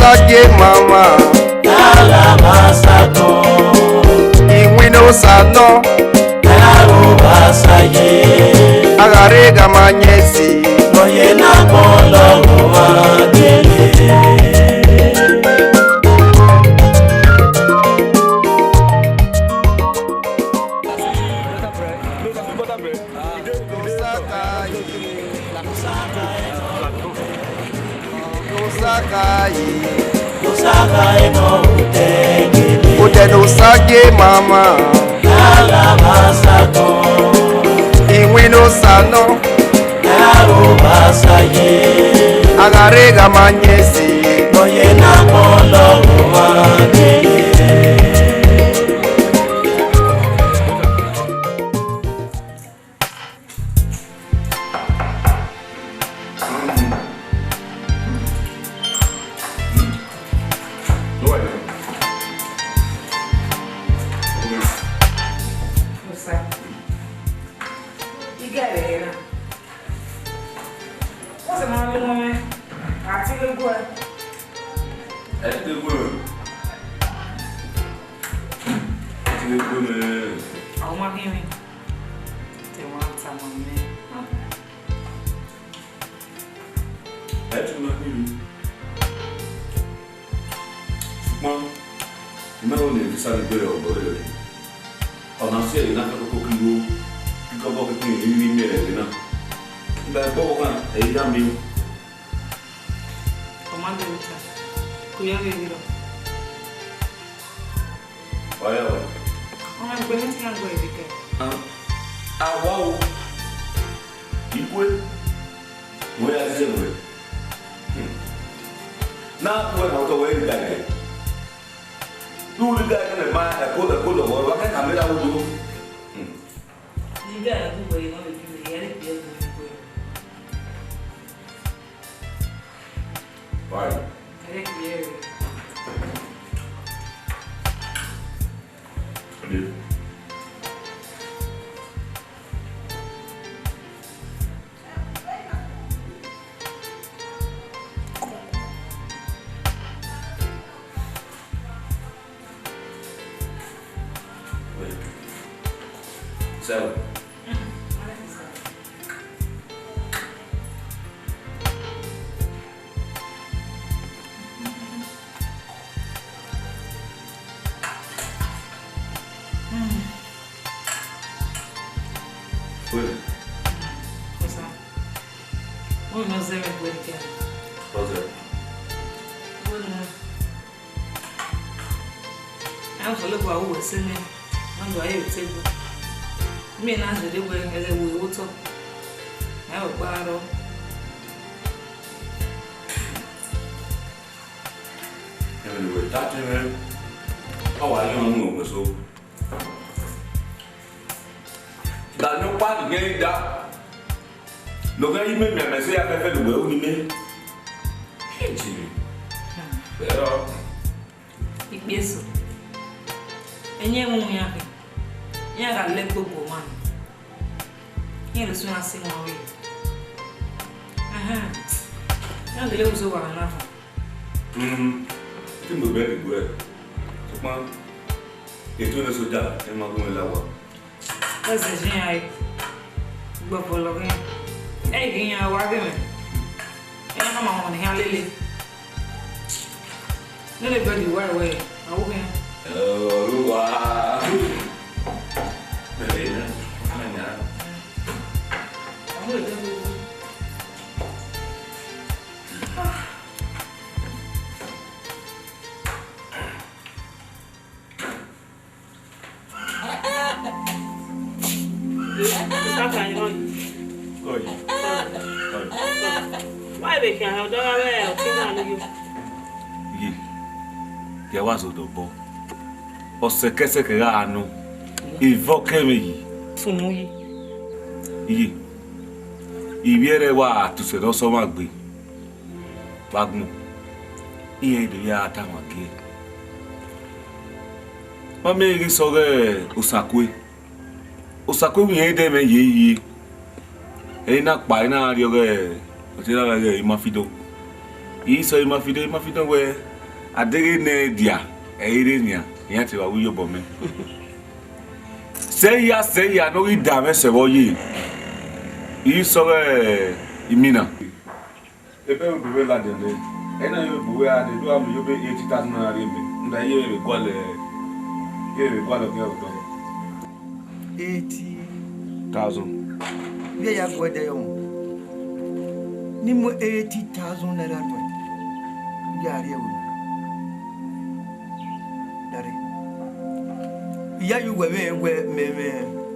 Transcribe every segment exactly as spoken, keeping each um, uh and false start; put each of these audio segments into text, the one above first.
Sagie mama. Alabasatọ. Iwinna Osa nọ. Alabasa ye. A gha rre gha ma yẹn si. Nọ ye na kpọlọ vbe ọmwa dele. Otẹ ne Osa gie mama. Iwinna Osa nọ. A gha rre gha ma yẹn si. Osa, I gẹrẹ ẹre na. Wọ́n sì máa ń lé wọn mẹ́ àti gbogbo ẹ̀. Ẹ ti gbé gbòòrò. Ẹ ti gbé gbòòrò. Àwọn máa kí mi. Tẹ̀wọ́n àtàwọn mi. Ẹ tún máa kí mi. Ṣùgbọ́n, ìmọ̀ ẹ̀rọ ni èmi sáré gbére ọ̀gbọ̀n rẹ̀ rẹ̀. Ọ̀nà sí ẹ̀yìn náà fẹ́ kókó kí wó, kíkọ́ bọ́ pínpín ìrírí ní ẹ̀rẹ̀ na. Ìgbà ẹ̀gbọ́n kan, ẹ̀yìn yá mi. Ọmọ àgbẹ̀ mi ta, kò yá mi rí lọ. Ọ̀yá o. Ọmọ ẹgbẹ́ mi ti yàn gbọ́ èdè kẹ. Ah, àwa o. Ikú ẹ. Wọ́n yà sí ẹ̀wẹ̀. Hmm. Na wẹ ọtọ wẹ ga ẹgẹ. Du ri ga ẹgẹ ma ẹko ẹko lọghọ wa kẹ kamera wo do. Hmm. Ni ga ẹgẹ wẹ ma be ju ya ri bi ẹgẹ wẹ. Why? Ẹrẹ kpẹ ẹre. Ọdẹ. Wait. Seven. Wait. What's up? Wọ́n mi ọzọ ẹ̀rọ ìgbẹ́ ìkẹ́. Ọzọ. Wọ́n mi. Ẹ ń fọlọ́ bọ̀ àwọ̀ ẹ̀sẹ̀ mi, wọ́n lọ ayé òtẹ́gbọ́. Mi náà ṣe dé wẹ ẹlẹ́wọ̀ owó tọ́. Ẹ ò gbá rọ. Ẹ̀rọ ìwé tá a ti rẹ, ọ wà á yọ ọmọ òpè so. Daniel pa nìyẹn da. Lọ́gán yìí mẹ́mí àmẹ́sẹ́ ya fẹ́fẹ́ lùwẹ̀ ó ní mẹ́. Ẹ jì mí. Bẹ́ẹ̀ rọ. Ikpieso. Ẹ̀yin ẹ̀wọ̀n ya kẹ. Iran gha lẹ gbogbo ọmwa ni. Iran lọ sunu asi wọn rre. Ahan. Iran gele uzo wa na fọ. Hmm. Ti mo bẹ gbogbo ẹ. Sọpọn. Ètò ilẹ̀ sójà ẹ máa gún ẹ láwa. Ẹsẹ̀ ṣe yan ẹ. Gbọ̀pọ̀ lọ gẹ́gẹ́. Ẹ yìí yan wa gẹ́gẹ́. Ẹ yàn máa wọ̀n ní alẹ́ lè. Ní lè bẹ́ẹ̀ di wá ìwé àwọ̀ gẹ́gẹ́. Olúwa. Bẹ̀rẹ̀ náà, ọmọ ìyá. Àwọn èdè gbogbo. Why they can't have done that? Ye, ye wa zodo bọ. Ọsẹkẹsẹkẹ gha nọ. Ivọ kẹmẹ yi. Sunu yi. Ye. Ivbi ẹrẹ wa tuse ne ọsọ mwa gbe. Vbe agbọn, iran dee ya ta wan gie. Ma miẹn ghi sẹ ọghe Osakue. Osakue wẹ irẹn dẹ mwẹ ye ye. Ẹre na kpa, ẹre na rrie ọghe, ọtẹn na gha ghe Imafido. I sẹ Imafido, Imafido wẹẹ, A deghẹ ne dia, ẹ i re nian, iran te vbe ru iyobọ mẹ. Sẹ hia, sẹ hia ne ọ ghi da mwẹ sẹ vbe ọ ye, I sọghe imina. Ebe udu vbe ladian nẹ, ẹ na yọ ebu wẹ a de do a mu yọ be eighty thousand naira rhie mẹ, nda ye vbe gualọ, ye vbe gualọ khian otọ. Eighty thousand. Vbe ya guẹdẹ yọ, ni mu eighty thousand naira nuẹn, ya rrie ẹvbo. Dare, I ya ye uwẹ vbe wẹ mẹ mwẹ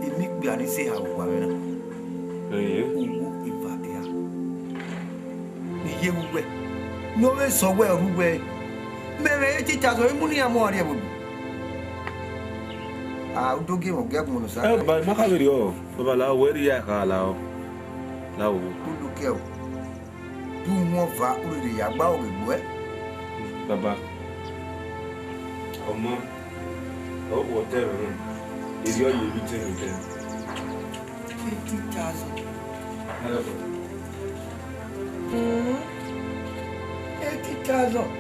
emikpia ni sẹ eha vbe owa mwẹ na. Ẹyẹ. Uwu eva dia. Ne I ye vbe uwẹ, ne ọ vbe sẹ wẹ ọre uwẹ, mẹ mwẹ eighty thousand, I mu ne iran mu rrie ẹvbo. A, u do gie mwẹ ọgiagbọn ne Osa. Ẹ, ba, ma kha vberriọ, baba, la wẹ rhie ya kha la o. La o. U do kẹ o. Do wọn va, u rhirhi ya gba oghe gbuẹ. Baba, ọ ma, ọ wọ tẹrẹ nẹ, erriọ ye vbe tẹrẹ tẹrẹ. Eighty thousand. Hello. Mm. Eighty thousand.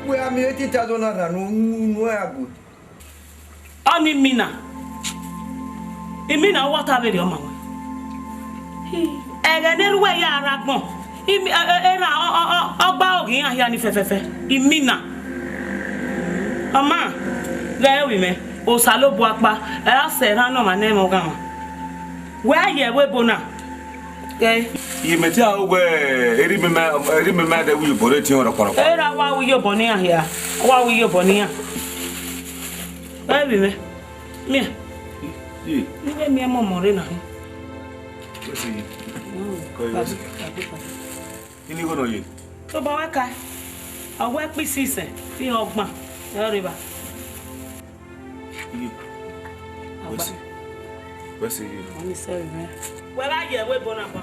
Wẹ a miẹn eighty thousand naira ne unu, unu ẹre a gu. Ọni imina. Imina, ọ wa ta vberriọ ma wẹ. Ẹghẹ ne erha uwẹ ya rre agbọn, imi, ẹ, ẹ, erha ọ, ọ, ọ, ọ gba oghe iran hia ni fẹfẹfẹ. Imina. Ọ ma, ghẹ ovbi mwẹ, Osanobua ọkpa, ẹ ra sẹ erha ne ọmwa ne ẹmwẹ ọghanmwa. Wẹ a ye ẹvbo ebo na. Ẹ. Imẹ te aro wẹ, erha imẹ ma, erha imẹ ma dẹ ru iyobọ ne tiọn rhọkpọrhọkpọ. Erha wa ru iyobọ ne iran hia, wa ru iyobọ ne iran. Ẹ vbe mwẹ. Miẹn. Ye. Ne I vbe miẹn mọmọ rre na hin. Wẹ sẹ ye. Mm. Kọ ye wẹ sẹ. Ini igho nọ ye. Tobọ wẹ ka. Ọ wẹ kpisi sẹ, fi họn ọgban. Ẹ rre evba. Ye. Wẹ sẹ. Wẹ sẹ ye. Ọ ni sẹ vbe mwẹ. Wẹ gha ye ẹvbo ebo na kpa.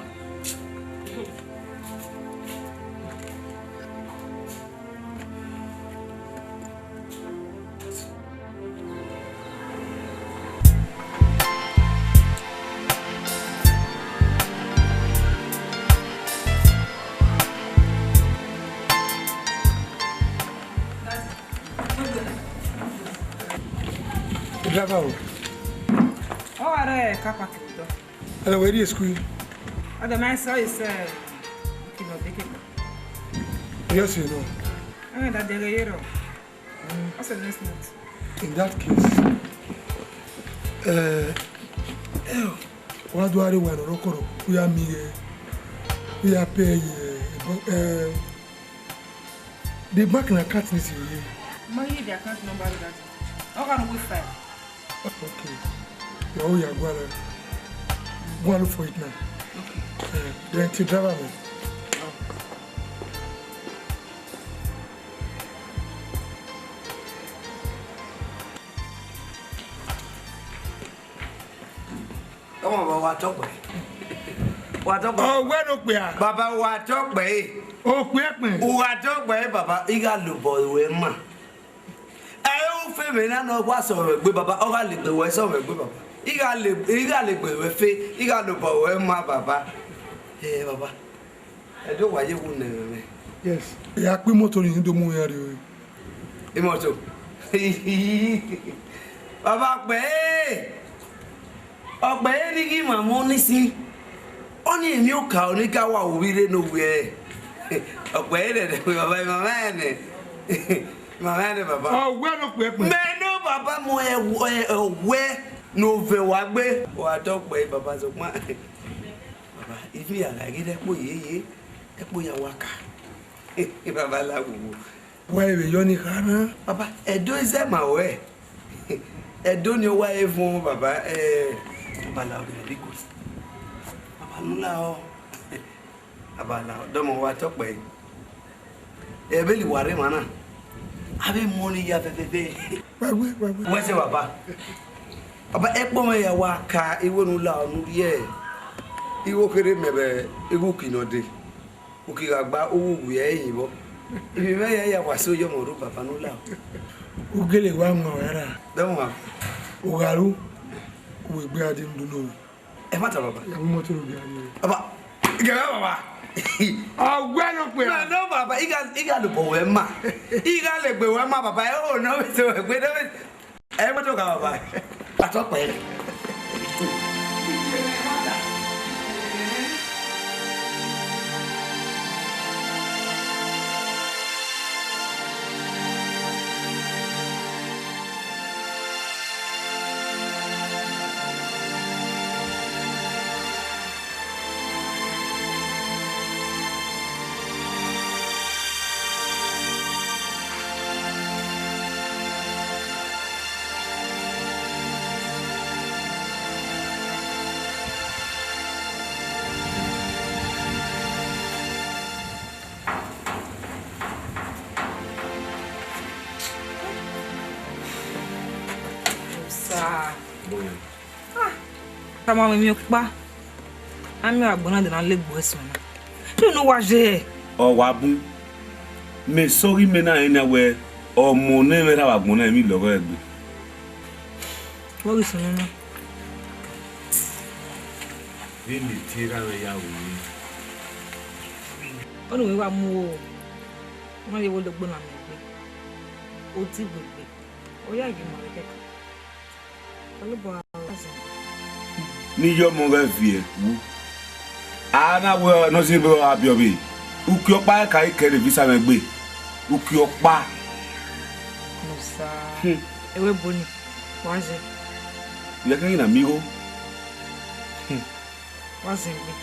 Driver o. Ọ gha rre car park vbe otọ. Ẹlẹ wẹ rrie school. Ọ dẹ ma sẹ ọre sẹ kilo de keke. Yes, you know. Ẹmwẹ da dẹghe ye rọ. What's the next note? In that case, eh, eh, wa do a rre wa nọ rọkọrọ, u ya miẹn, u ya pay ye, eh, the bank na account ni si ye. Ma ye the account number that. Ọ gha no we five. Okay. Wa u ya gualọ. Go and look for it now. Okay. Eh, then to driver man. Ọmọ baba, wa tọkpẹ. Wa tọkpẹ. Ọ wẹ ne okpia. Baba, wa tọkpẹ. Okpia ẹkpẹn. Wa tọkpẹ, baba. I gha lobọ ruẹ ma. Ẹ u fe mwẹ na ne ọ wa sẹ mwẹ gbe, baba. Ọ gha legbe ruẹ sẹ mwẹ gbe, baba. I gha le, I gha legbe ruẹ fe. I gha lobọ ruẹ ma, baba. Ẹ, baba. Ẹdẹ wa ye wu nẹ mwẹ. Yes. Ya kpe imoto ni do mu iran rrie. Imoto. Baba, ọkpẹ ẹ, ọkpẹ ẹ ni ghi mwamwa ni si. Ọni emwi oka ọni ka wa ru vbe rre ne ovbi ẹre. Ọkpẹ ẹ rẹrẹ wẹ baba, imama ẹnẹ. Imama ẹnẹ baba. Ọ wẹ ne okpia ẹkpẹn. Mẹ nọ baba, mu ẹ wẹ ne ovẹn wa gbe. Wa tọkpẹ baba, sokpan. Baba, ifi ya gha ghi rre ẹkpo yeye, ẹkpo ya wa ka. Baba la wowo. Wa vbe yọ ni kha na. Baba, Ẹdo i zẹ ma ruẹ. Ẹdo ni ọ wa re vuọn, baba, eh, baba la ọghe biko. Baba nu la ọ. Baba la ọ, dọmọ wa tọkpẹ. Ẹ vbene wa rre emwa na, a vbe mu ọni ya fẹfẹfẹ. Wa gbe, wa gbe. Wẹ sẹ baba. Baba, ẹkpo mwẹ ya wa ka igho ne u la ọ ne u rhie igho kherhe mẹ vbe igho uki nọ dee. Uki gha gba, u wu wiẹ ẹre yin vbọ. Ivbi mwẹ ya ya wa so yọ mwẹ ru baba ne u la ọ. U gele wa mu ọre ra? Dẹ mu wa. U gha ru, u wẹ egbe a dee ne u do nọ. Ẹmwata baba. Ya mu imoto rhie gha rrie. Baba, gẹmwẹ baba. Ọ wẹ nọ. I gha, I gha lobọ ruẹ ma. I gha legbe ruẹ ma, baba, ẹ ho ne ọ vbe so ẹgbe, ne ọ vbe, ẹ vbe do gha, baba. Patọ kpẹ. Osa. Ah, tama mwẹ emwi ọkpa. A miẹn agbọn na de na legbe ẹsọn na. Te unu wa ye? Ọ wa bun. Mẹ sọghe imẹ na rẹn nian wẹẹ, ọmọ ne mwẹ rha vbe agbọn na, emwi lọghọ ẹre gbe. Vbọ ghi sunu na? Vbene te erha mwẹ ya ru mwẹ. Ọnii wẹ wa mu o, ọ ma vbe wo logbo na mẹ egbe. Odibo egbe, ọ ya ghi mu ẹre kẹkan. Osanobua, ọ ya zẹ. Ne I ya ọmọ ghẹ viẹ wu. A na wẹ ne ọ zẹ ebe ọre a biẹ ọvbe. Uki ọkpa ẹka I kẹre visa mwẹ gbe. Uki ọkpa. Musa. Hmm. Ẹvbo ebo nii, wa zẹ. Iyẹn keghi na miẹn igho. Hmm. Wa zẹ egbe.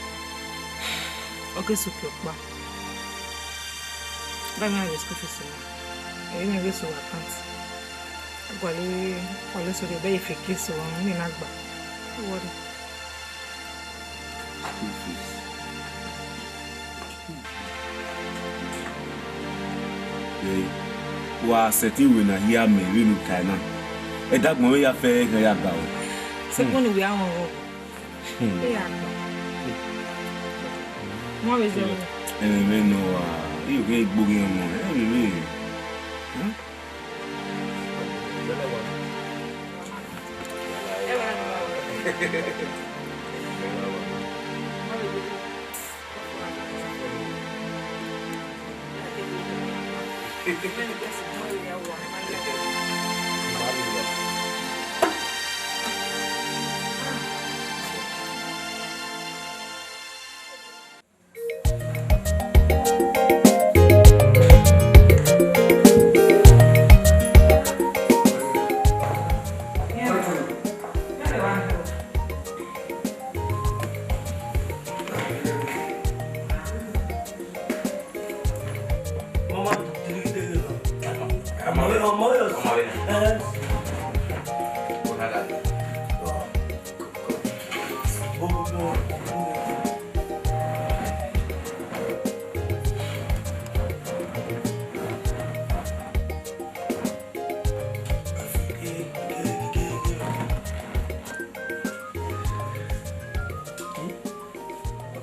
Ọ ke sẹ uki ọkpa. Ba mwẹ ghe school fees na. Ẹ i mwẹ ghe so account. A gualọ, gualọ so rhie, ọ bẹghe fake so, ọmọ nii na gba. No worry. School fees. Ẹ, wa sẹtin wẹ ne a hia mẹ vbene u tae na. Ẹdẹ agbọn mwẹ ya fẹ ẹghẹ ya gba o. Sokpan ne uwẹ a rọnrọn. Hmm. Ẹ ya gba. Mọ vbe zẹ o. Ẹmwẹ mwẹ nọ wa, I yo ghe gbe oghian ọmọ, ẹmwẹ mwẹ. Hmm?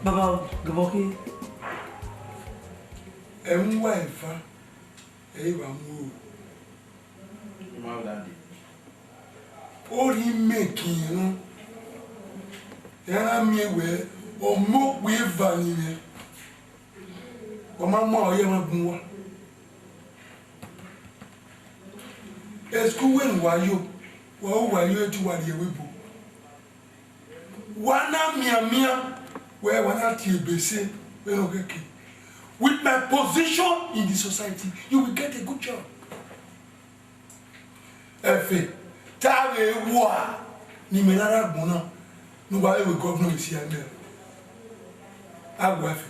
Baba, gẹbọ ke. Ẹmwẹ uwa eva, ẹ i wa mu ro. Ọ rhie imẹ kin rẹn, iran na miẹn wẹẹ, ọ mu okpia eva ni mwẹ, ọ ma mu aro ye ẹmwẹ bun uwa. School wẹ ne uwa yo, wa ru uwa yo, te uwa rrie ẹvbo ebo. Wa na mianmian, wẹ wa na tie ebe ẹse vbene ọ khẹke. With my position in the society, you will get a good job. Ẹfe, te a vbe ru uwa ne imẹ na rre agbọn na, ne uwa vbe wẹ governor vbe C I M L. A wẹ ẹfe.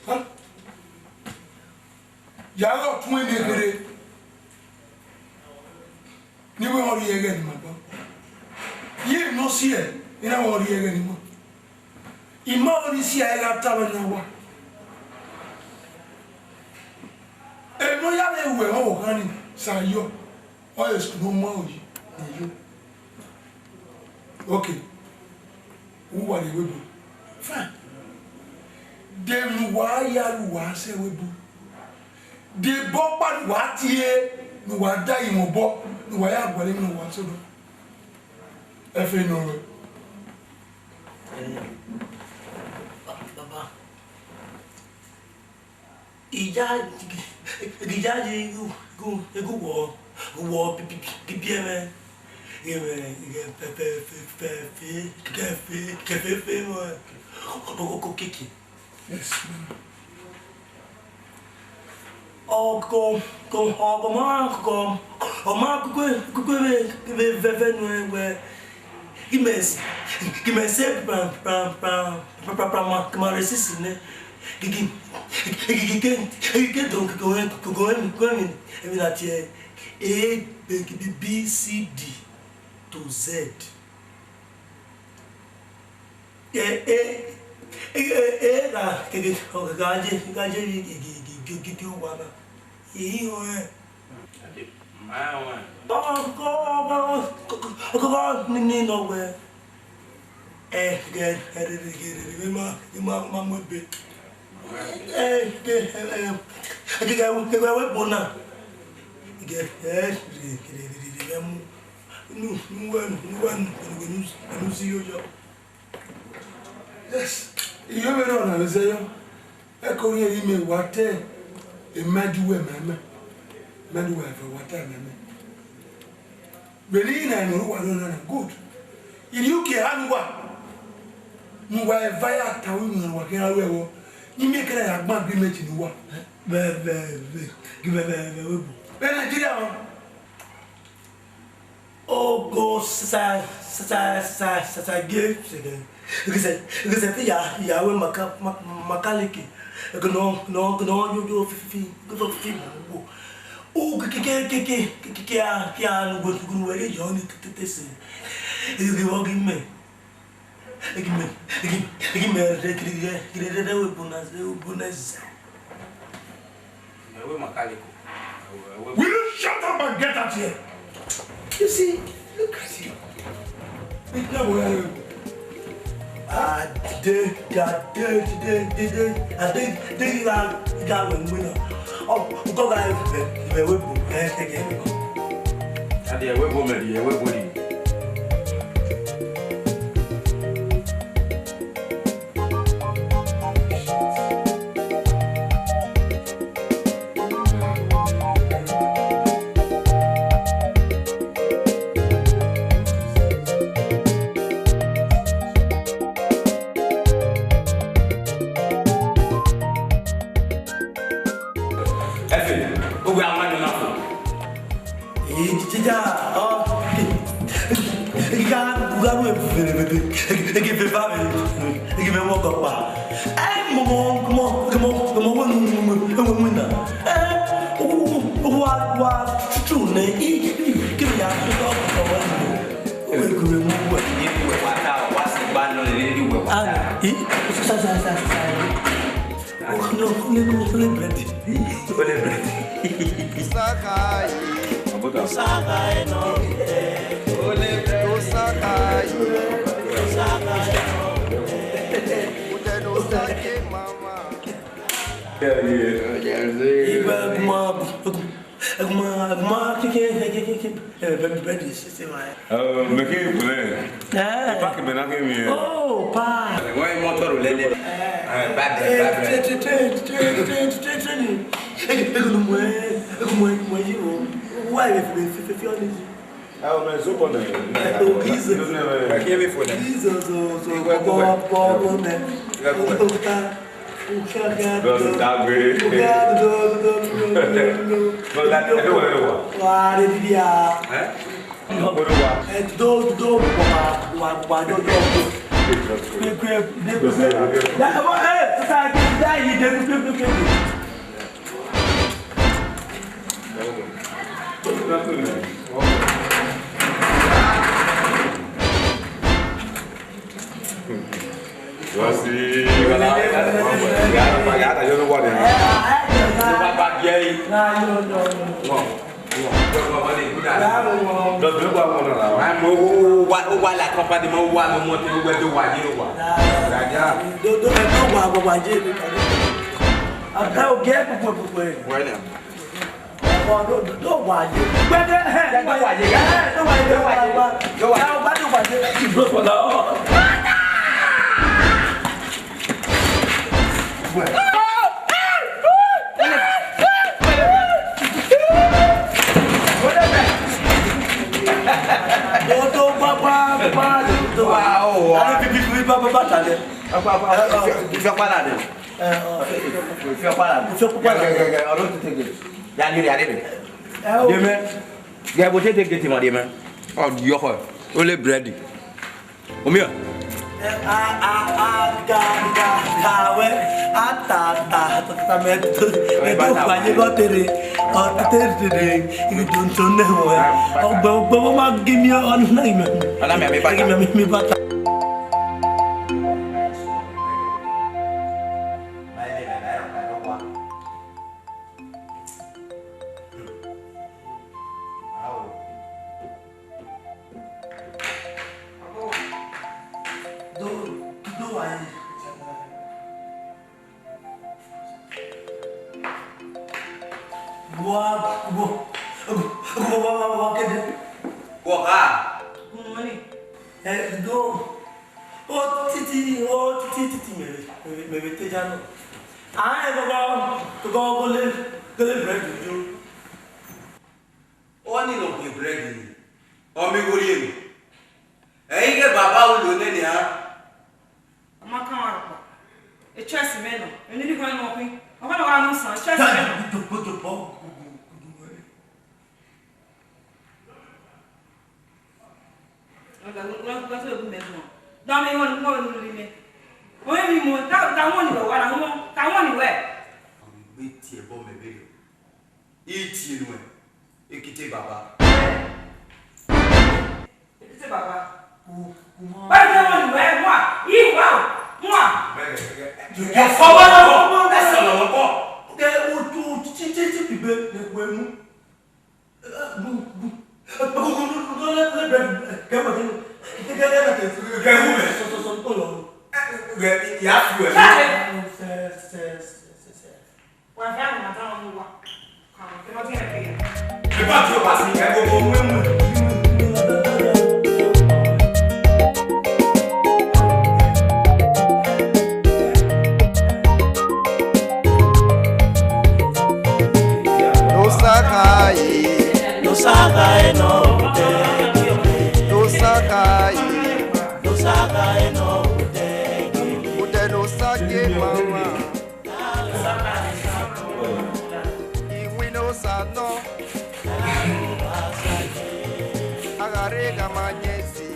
Huh? Ya ghe ọtẹn ne kherhe. Ne I wẹ ọ rhie ẹghẹ ne ima gba. Iye ne ọ si ẹe, I na wẹ ọ rhie ẹghẹ ne ima. Ima ọnii si ẹe gha tama ne a wa. Emwi ne ọ ya vbe ru ẹmwẹ ọvbokhan nii, sa yọ, ọ re school ne ọ ma ro yi, ne ọ yo. Okay. Uwa rrie ẹvbo ebo. Fine. De emwi ne uwa ya re uwa sẹ ẹvbo ebo. De ebe ọkpa ne uwa tie, ne uwa da ivun obọ, ne uwa ya gualọ emwi ne uwa sẹ odọ. Ẹfe nọ rẹ. Baba. Iya, iya ye gu, gu, gu wọ, wọ bi, bi, bi, bi ẹmwẹ. Ẹmwẹ, ẹmwẹ, fẹ, fẹ, fẹ, fẹ, fẹ, fẹ, fẹ, fẹ, fẹ, fẹ, mọ. O, o, o, keke. Yes, ma'am. Ọgọ, ọgọ, ọgọ ma, ọgọ, ọ ma kukwe, kukwe vbe, vbe, vbe, vbe nuẹn wẹ, ghi mẹ s-, ghi mẹ sẹ pra, pra, pra, pra, pra, pra, ma, ma rẹ sisi nẹ. Gigi, gigi, gigi, gigi, don, gigi, gigi, gigi, gigi, gigi, emwi na tie A, B, B, B, C, D to Z. E, e, e, e, e, gha, gigi, gha, gha, je, gha, je, gigi, gigi, gigi, gigi, owa na. Ihi họn ẹn. Ọgọ, ọgọ, ọgọ, ọgọ, ni, ni, nọ wẹ. Ẹ, ghẹ, ẹ, rhirhi, rhirhi, rhirhi, ma, ma, ma mu ebe. Ẹ, ghẹ, ẹ, ẹ, ghẹ, ghẹ, ghẹ, ghẹ, wẹ ebo na. Ghẹ, ẹ, rhirhi, rhirhi, rhirhi, ghẹ mu. Nu, nu wẹ, nu wẹ, nu, nu, nu, nu si yo yọ. Yes. Iyo vbe rọ na vbe zẹ yọ. Ẹko rhie vbe imẹ wa te, e ma di uwẹ ma mẹ, ma di uwẹ ẹvẹ wa ta ma mẹ. Vbene I na ẹmwẹ uwa rre ọna na, good. I rhie uki eha ne uwa, ne uwa eva ya ta ru iwinna ne uwa khian ru ẹvbo, ne I miẹn kẹrẹ ya gban agreement ne uwa. Vbe, vbe, vbe, ghi vbe, vbe, vbe, vbe ebo. Vbe Nigeria o. Ogo sa, sa, sa, sa, sa, sa, gie sẹgẹ. Ghi sẹ, ghi sẹ te ya, ya wẹ maka, ma, makaliki. Ghi nọ, nọ, ghi nọ, yo, yo, fi, fi, fi, ghi fi, fi, wo. U ke, ke, ke, a, ke a nu gbe tugu wẹ ye yọ ni te, te, te se. Ghi, ghi wọ ghi mẹ. Ghi mẹ, ghi, ghi mẹ rẹ, ghi rẹ, ghi rẹ, rẹ, rẹ, wẹ bonus, wẹ bonus. Ẹwe Makaliko. Ẹwe, ẹwe. Will you shut up and get out here? You see, look at you. Big now, where are you? Ah, today, today, today, today, I think, think that, that when we know. Oh, go, guys, we, we, we, we, we, we, we. Adi ẹwe bo mẹ di ẹwe bo di. Ẹfe, uwẹ a ma nọ na fo. Ee, jija, ọ, ika, ika ru evere, eke fe fa vbe, eke fe wọ gọkpa. Ẹ, mọ, mọ, mọ, mọ, mọ, wẹ nu, wẹ nu, wẹ nu na. Ẹ, wa, wa, tutu nẹ, i, i, ke ya, ọ, ọ, ọ, wẹ nu. Wẹ gure mu wẹ. Ye wẹ wa ta, wa si gba nọ lele, ye wẹ wa ta. Ah, i, sa, sa, sa, sa. Ole, ole, ole, ole bread. Ole bread. Sakai. Abuta. Sakai no. Ole, ole, Sakai. Sakai no. Ute no sake mama. Yeah, yeah. Iba kuma, kuma, kuma, kike, kike, kike. Eh, bread, bread is same, eh. Uh, make it plain. Eh. Pack me na give me. Oh, pa. Why motor lele? Eh, bad, bad, bad. Train, train, train. Eh, eh, no more, no more, no more, you know. Why if we, if, if you only. Ah, me so pone. Eh, oh, Jesus. Aquí me fue. Jesus, so, so, go, go, go, go, man. Go, go. Go, go. Go, go, go, go, go, go. No, that, I don't want to. Why did you? Eh? Ẹ, do, do, wa, wa, wa, do, do, do. Kwe, kwe, de, kwe, kwe. Ya, wa, ẹ, sa, ki, da, yi, de, kwe, kwe, kwe, kwe. Wọ́n sì wà lára, wọ́n wà lára, yóò wà nínú. Ló bá bá jẹ́ yìí. Wọ́n. Dọ̀dọ̀ wà wọn nana wa. Àmọ́ ó wà, ó wà la company mọ́, ó wà ló mọ́ tí ó wẹ́ tó wà yìí wà. Dàjà. Dodo ẹ tó wà wà wà yé mi. Àbẹ ògì ẹ púpọ̀ púpọ̀ ẹ. Wẹ́nà. Ọ̀ dodo wà yé. Gbẹ́dẹ́ ẹ. Ẹ tó wà yé. Ẹ tó wà yé. Tó wà yé. Tó wà yé. Ẹ ò bá tó wà yé. Ìgbésọ̀ lọ. Wẹ́nà. Ifiọkpa na dẹ. Ifiọkpa na dẹ. Ifiọkpa na dẹ. Ọdọ tete gate. Ya ni, ya ni. Demẹ. Gẹ vbe otete gate ma demẹ. Ọ yọkhọ. Ole bread. Omian. A, a, a, ga, ga, ga, wẹ, a ta, ta, ta, ta, mẹ to, mẹ to, wa ye gọ tere, ọ, tere, tere, tere, i do to ne wẹ. Ọgbẹ, ọgbẹ, wọ ma gi mi, ọ, na, i mẹ, Ana mi, ami bata. I mẹ, mi, mi bata. Do, do wa ye. Wa, wa, wa, wa, wa, wa, kede. Wa ha. Good morning. Eh, do. O titi, o titi, titi, mẹ, mẹ, mẹ, mẹ te ja nọ. Ah, eh, go, go, go, go le, go le bread yo. Ọni nọ gie bread ni, ọ miẹn igho rrie nọ. Ẹ i ghe baba u lo nene a. Ọ ma kan ọmwa rhọkpa. E choice mwẹ nọ, emwi ne I gha nọ khin. Ọ gha nọ gha mu san, e choice mwẹ nọ. Dad, you don't go to, go, go, go, go. Ọ gha wẹ, wẹ, wẹ, wẹ, wẹ, wẹ, wẹ. Da mwẹ igho ne u ru rhie mẹ. Ọ mwẹ emwi mu, da, da wọn ni wẹ wa na wọn, da wọn ni wẹ. Ọ ghi gbe tie ẹbọ mẹ vberriọ. I tie nuẹn, ekite baba. Ekite baba. Wẹ te wọn ni wẹ, mua, i wa, mua. Ẹsẹ ọmọ ọkọ, ẹsẹ ọmọ ọkọ. Kẹ otu, otu, ti, ti, ti, bibe, ne wẹ mu. No sakai, no sakai no te. No sakai, no sakai no te. Ute no sake mama. Iwin no sa nọ. A gha rre gha ma yẹn si.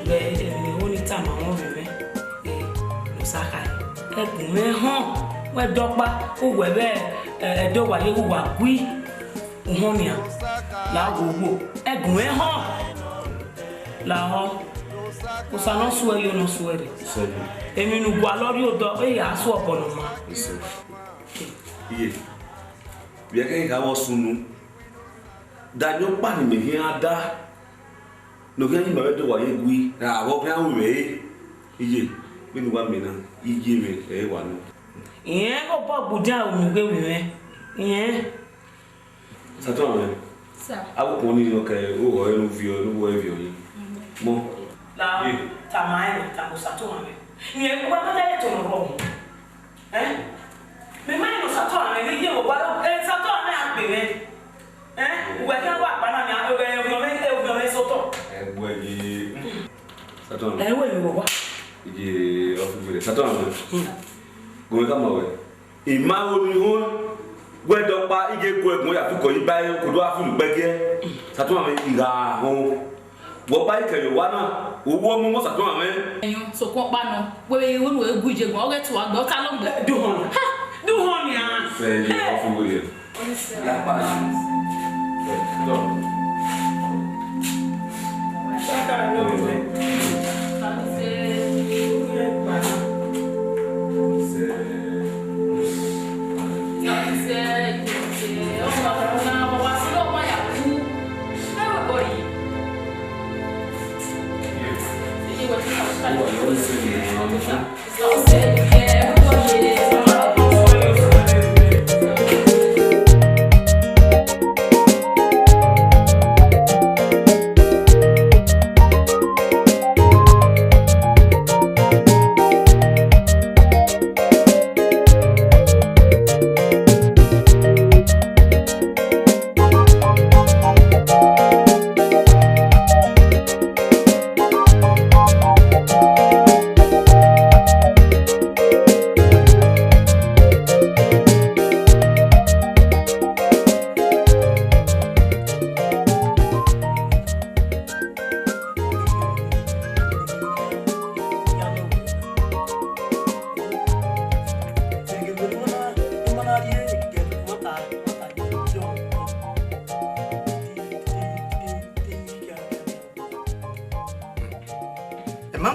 Vbe emwi ne I tama mwẹ vbe mwẹ, eh, Osakhai, ẹgbẹe mwẹ họn, wẹ dọkpa, uwẹ vbe, eh, ẹdẹ uwa ye uwa gui, uhọn nian, la wo wo, ẹgbẹe mwẹ họn, lahọ, Osa ne ọ suẹ yo ne ọ suẹ rre. Emwi ne u gualọ rrie odọ, e ya suẹ obọ ne ọ maa. Iye, vbe ẹghẹ I gha vbe ọ sunu, da ne ọkpa ne imẹ khian da, ne ọ khian ye ima vbe ẹdẹ uwa ye gui, ra vbe ọ khian ru mwẹ re. Iye, vbene uwa miẹn na, iye mwẹ ẹre wa nọ. Irẹn obọ gbudia unu ghe mwẹ, irẹn. Satan mwẹ. Sir. Avbe ukpọn nii nọ ke, oghọ ẹre ne u viọ, ne u wẹ viọ yi. Mọ. La, ye, tama ẹre, tama Satan mwẹ. Irẹn, uwa ma da ẹre to nọ rọ. Eh? Mẹ ma nọ Satan mwẹ, ye, ye, uwa, eh, Satan mwẹ a gbe mwẹ. Eh? Uwẹ khian wa kpa na nia, eh, eh, uwẹ, eh, uwẹ sotọ. Ẹgbẹe ye. Satan. Ẹ wẹ vbe uwa. Iye ọfumwẹ Satan. Hmm. Gọmẹ ka ma wẹ. I ma ro ni họn, wẹ dọkpa, I ghe gu ẹguọn ya fi ukọ yi ba ẹre, ko do gha fi unu gbẹgiẹ. Satan mwẹ, I gha họn. Wẹ ọkpa ikẹyọ wa na, owọ ọmọmọ Satan mwẹ. Ẹyọn, sokpan ọkpa nọ, wẹ vbe ru egu ijegun, ọ ghẹ tua gbe, ọ ta lọ gbe. Du họn. Ha! Du họn nia. Sẹ ye, ọfumwẹ ye.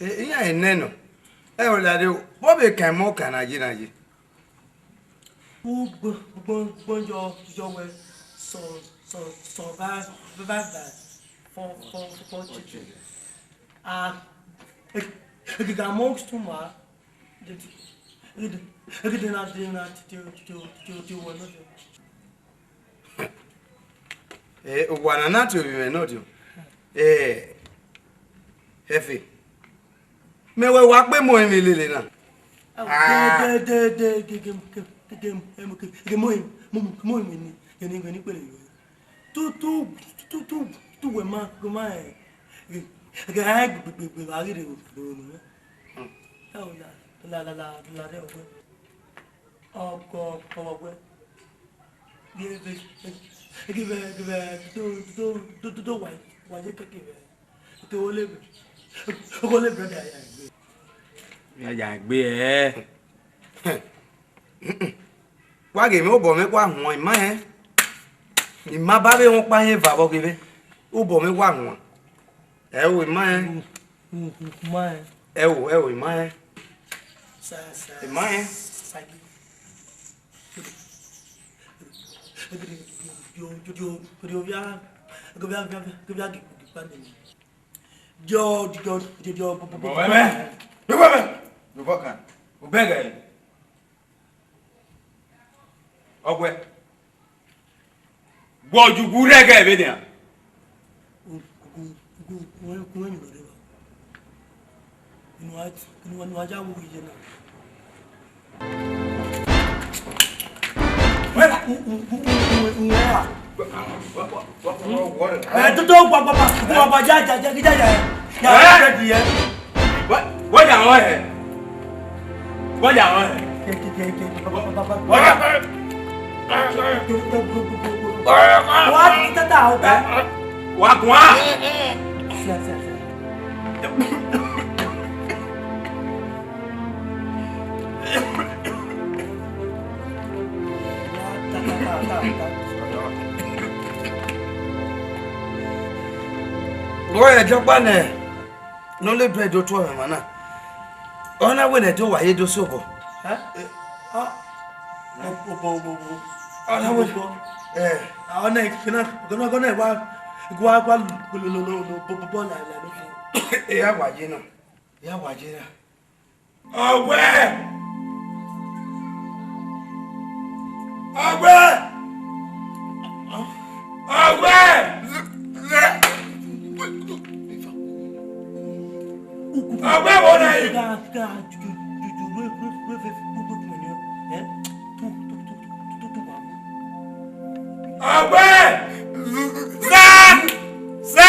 Eh, iran enẹ nọ. Ẹ, ọ lare o, vbọ vbe kan ẹmwẹ ọkan na ye na ye? Ugbọn, ugbọn, ugbọn yọ, yọ wẹ sọ, sọ, sọ va, va, va gba fọ, fọ, fọ, fọ chicken. Ah, ẹ, ẹ, ẹ, amongst uma, ẹ, ẹ, ẹ, na, na, ti, ti, ti, ti, ti, wẹ nọ. Eh, uwa na na tie ovbi mwẹ nọ diọ. Eh, Ẹfe, mẹ wẹ wa kpe mu emwi lele na. Ah. De, de, de, de, ge, ge, ge, ge, em, ge, ge mu, mu, mu, mu emwi ni, ge ni, ge ni kpele yo. Tu, tu, tu, tu, tu wẹ ma, wẹ ma, eh, ge, ge, a gbe, gbe, gbe, gbe, a ghi rre, gbe, gbe, gbe, gbe. Hmm. Ẹ o la, la, la, la, la, rẹ ọgbẹ. Ọkọ, ọkọ, ọkọ, ọkọ. Givẹ, givẹ, givẹ, do, do, do, do, do, wa, wa ye kẹkẹ vẹ. Ke wo le vẹ. Wo le brother ya gbe. Ya, ya gbe, eh. Wa ghe mwẹ obọ mwẹ wa huan, I ma rẹn. I ma ba vbe rẹn ọkpa rẹn eva vbe ọghe mwẹ. Obọ mwẹ wa huan. Ẹ o, I ma rẹn. U, u, u ma rẹn. Ẹ o, ẹ o, I ma rẹn. Sa, sa, I ma rẹn. Sa ghi. Bọ ẹmwẹ, bọ ẹmwẹ, bọ kan, u bẹghe. Ọghuẹ, wẹ ọyugwu rre ẹghẹ vbe nian? Inu a, inu a, inu a ya wu iye na. Wẹ, u, u, u, u, u, u, u, ẹ, toto gba, gba, gba, gba, gba, ya, ya, ya, ya, ya, ya, ya, ya, ya. Wẹ, wẹ ya rẹn hẹ? Wẹ ya rẹn hẹ? Wẹ ya. Wa tata, wa guan. Sia, sia, sia. Wẹ ẹdẹ ọkpa nẹ, ne ọ le bread do tuẹ mwẹ emwa na. Ọ na wẹ ne ẹdẹ uwa ye do sẹ obọ. Ẹ? Ọ, obọ, obọ, obọ. Ọ na wẹ. Obọ. Ẹ. Ọ na, ọ na, ọ na, wa, wa, wa, lo, lo, lo, lo, obọ, obọ, la, la, lo. Ẹ, ya wa ye na. Ya wa ye na. Ọghuẹ! Ọghuẹ! Ọghuẹ! Ọghuẹ wo na yi? Ọghuẹ! Sa! Sa!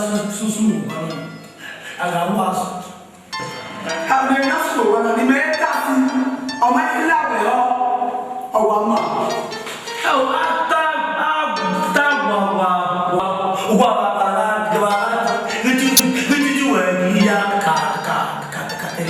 su, su, su, a gha wa su. Amẹ na so wa na ni mẹ ta si. Ọ ma yi la wẹ ọ. Ọ wa ma. Ẹ o, a ta, a ta wa, wa, wa, wa, wa, wa, wa, wa, ni ju, ni ju, ju wẹ ya ka, ka, ka, ka, ka, ka.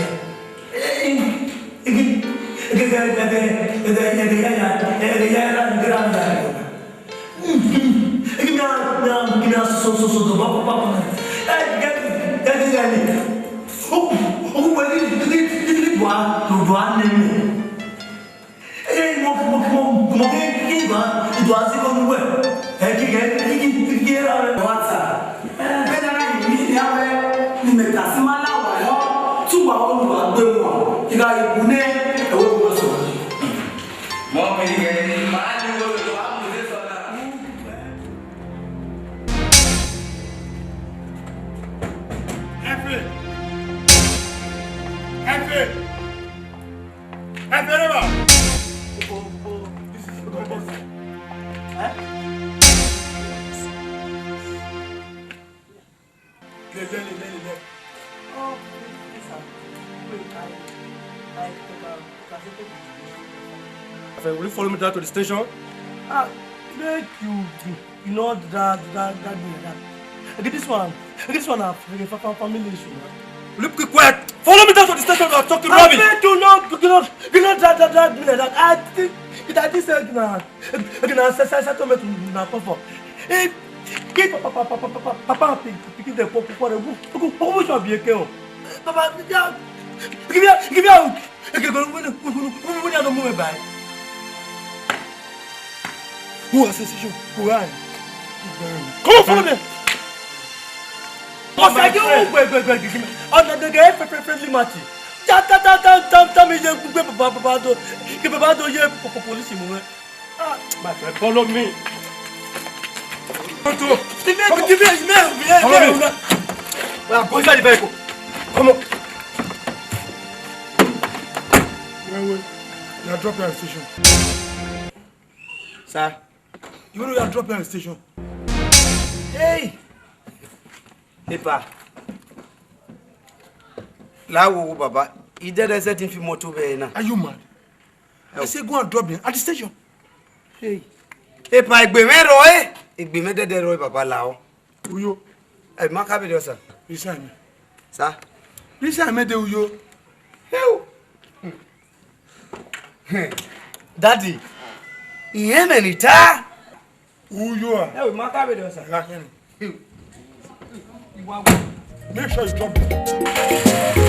Wata. Vbene a na ye emwi hia wẹ ne imẹ ta si ma la uwa yọ, te uwa ọnii uwa gbe mu, I gha ye bu nẹ ẹvbo ẹvbo sẹ. Mọ mi ghe, ma ni wo lo a mu de sọ na. Efe! Efe! Efe rẹ ba! Lele, lele, lele. Oh, please, sir. Wait, I, I, I, I, I, will you follow me down to the station? Ah, make you, you know that, that, that, that, that. Okay, this one, okay, this one, uh, fa-, fa-, family issue. Will you keep quiet? Follow me down to the station. You are talking rubbish. I beg you, no, you know, you know that, that, that, that, I think, I think said, nah. Eke na se, se, settlement na come for. Eh, give papa, papa, papa, papa, papa, pick, pick the pop, pop, pop, pop, pop, pop, pop, papa, yeah, give me, give me out. Eke go, when, when, when, when I don't move by. Who has decision? Who I? Come on, follow me. Ọsẹ yóò gbẹgbẹgbẹ gidi. Ọ̀nà gẹ́gẹ́ friendly match. Ta, ta, ta, ta, ta, ta, mi ye gbẹ bàbá, bàbá do, kí bàbá do ye po-, po-, police mu wẹ. Ah, my friend, follow me. Come to. Give me, give me, give me, give me. Follow me. We are going inside the vehicle. Come on. Wait, wait. You are dropping at the station. Sir. You know you are dropping at the station. Hey! Epa. La wo wo baba, idẹdẹ zẹ din fi moto vbe na. Are you mad? I say go and drop me at the station. Hey. Epa, egbe mwẹ rrọọ, eh? Egbe mwẹ dẹdẹ rrọọ, baba, la o. Uyo. Ẹ ma ka vbe rrọọ, sir. Resign. Sir? Resign, mẹ de uyo. Heo. Daddy, irẹn mẹ ni ta. Uyo a. Ẹ o, ma ka vbe dọ sa. Gha kẹrin. Make sure you drop them.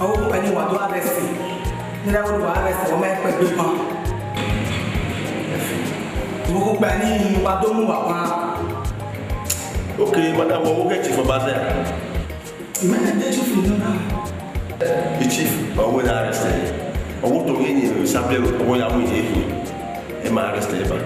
Ọvbokhan ni wa do arrest, ne erha ẹvbo do arrest, ọ ma kpẹgbe ban. Ọvbokhan ni wa do mu uwa ban. Okay, madam, wẹ ọvbokhan chief ọba zẹ? Imẹ ne chief nọ na. The chief, ọ wẹ arrest. Ọ wẹ otọ ghe ne Sapele, ọ wẹ ya mu ye khin. Ẹ ma arrest ẹre ba.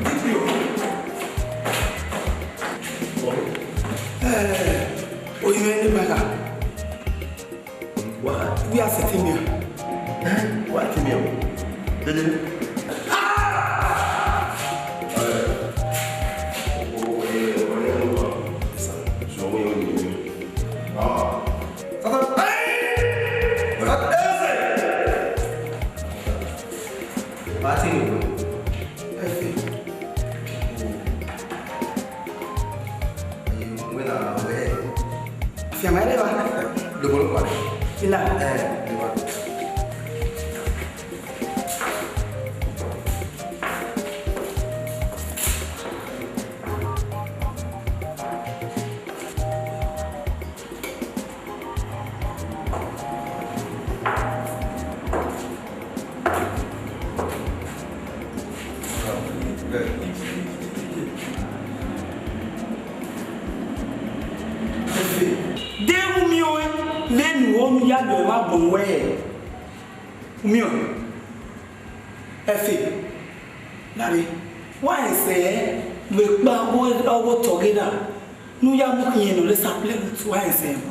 D P O. Eh, oyin mwẹ ne ima gha. Why? Where is Timmy? Eh? Why Timmy? Dede. Ah! Party. Efe. Wẹ na wẹ. Fian ma rre evba. Dogbolo kpa. Ila. Eh, evba. De vbe umiọn vbene u ya do ẹmwẹ agbọn ruẹ? Umiọn, Efe, na rre, wa rẹn sẹ vbe ekpa ọghe otọ ghe na, ne u ya mu khian ne ọ rre Sapele, wa rẹn sẹ vbọ?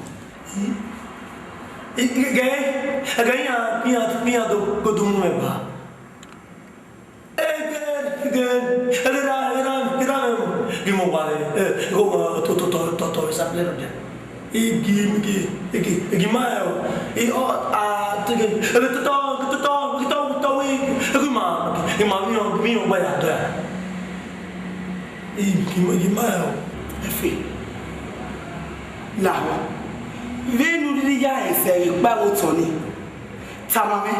Ẹghẹ, ẹghẹ iran, iran, iran do godo mu mwẹ ba. Ẹghẹ, ẹghẹ, ẹghẹ ra, ẹghẹ ra, ẹghẹ ra mwẹ ghi mu owa vbe, eh, igho mwa tọ, tọ, tọ, tọ, tọ vbe Sapele nọ dia. Igi, igi, igi, igi ma rẹn o. I, ọ, a, tege, ebe totọ, totọ, totọ, totọ, wi, igi ma, igi ma, mi ọ, mi ọ, gba ya dọ ya. Igi, igi ma rẹn o. Efe, lahọ. Vbene u rhirhi ya rẹn sẹ vbe ekpa ẹvbo otọ nii, tama mwẹ,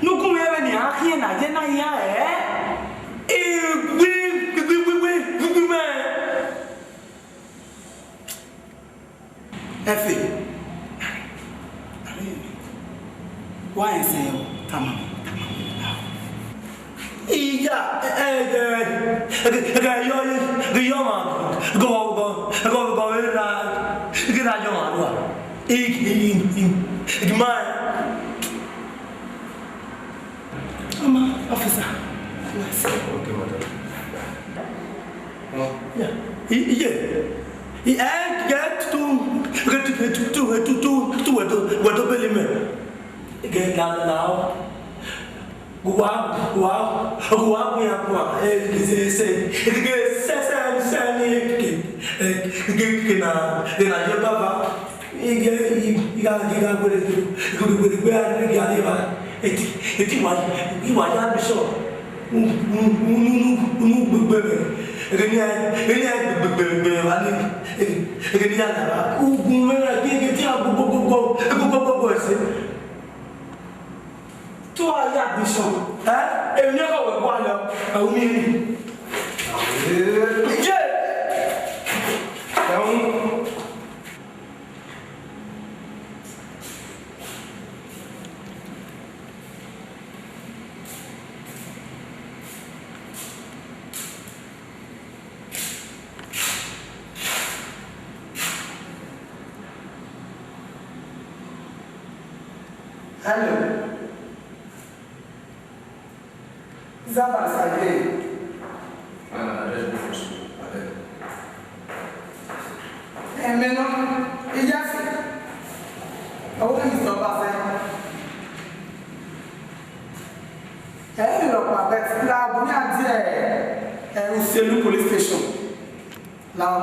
ne u gu mwẹ vbene iran khian na ye na hia ẹre. Igbi, igbi, igbi, igbi, igbi mẹ. Efe. Wa rẹn sẹ o, tama, tama. Iya, ẹ, ẹ, ẹ, ẹ, ẹ, ẹ, yọ, yọ, yọ, ma, gọ, gọ, gọ, gọ, gọ, ra, gọ, ra, yọ, ma, wa. Ig, ig, ig, ig, ma. Ọma, officer. Okay, madam. Oh. Yeah. I, iye. I, eh, get to, get to, get to, get to, to, to, wẹ do, wẹ do beli mẹ. Get la, la, la. Gua, gua, gua, gua, gua. Eh, se, se, se, se, se, ni, ke, eh, ke, ke na, ke na ye baba. Ige, i, i ga, i ga gbele, gbele, gbele, gbele, gbele, gbele, gbele, eti, eti wa, i wa ya bishop. Unu, unu, unu, unu, unu gbegbe mẹ. Ege ni a, ege ni a gbegbe, gbegbe, gbegbe wa ni. Ege, ege ni a na ba. Ugun mẹ na, ege, ege ti a gbogbo, gbogbo, gbogbo, gbogbo, gbogbo, ẹse. Hello. Zaba Sade. Ah, that's good for school. Abeg. Ẹmẹ nọ, iyafi. Ọwọ́ mi sọ bá fẹ́. Ẹ ẹ lọ pa bet la bu ní adìẹ ẹ Uselu police station. Now.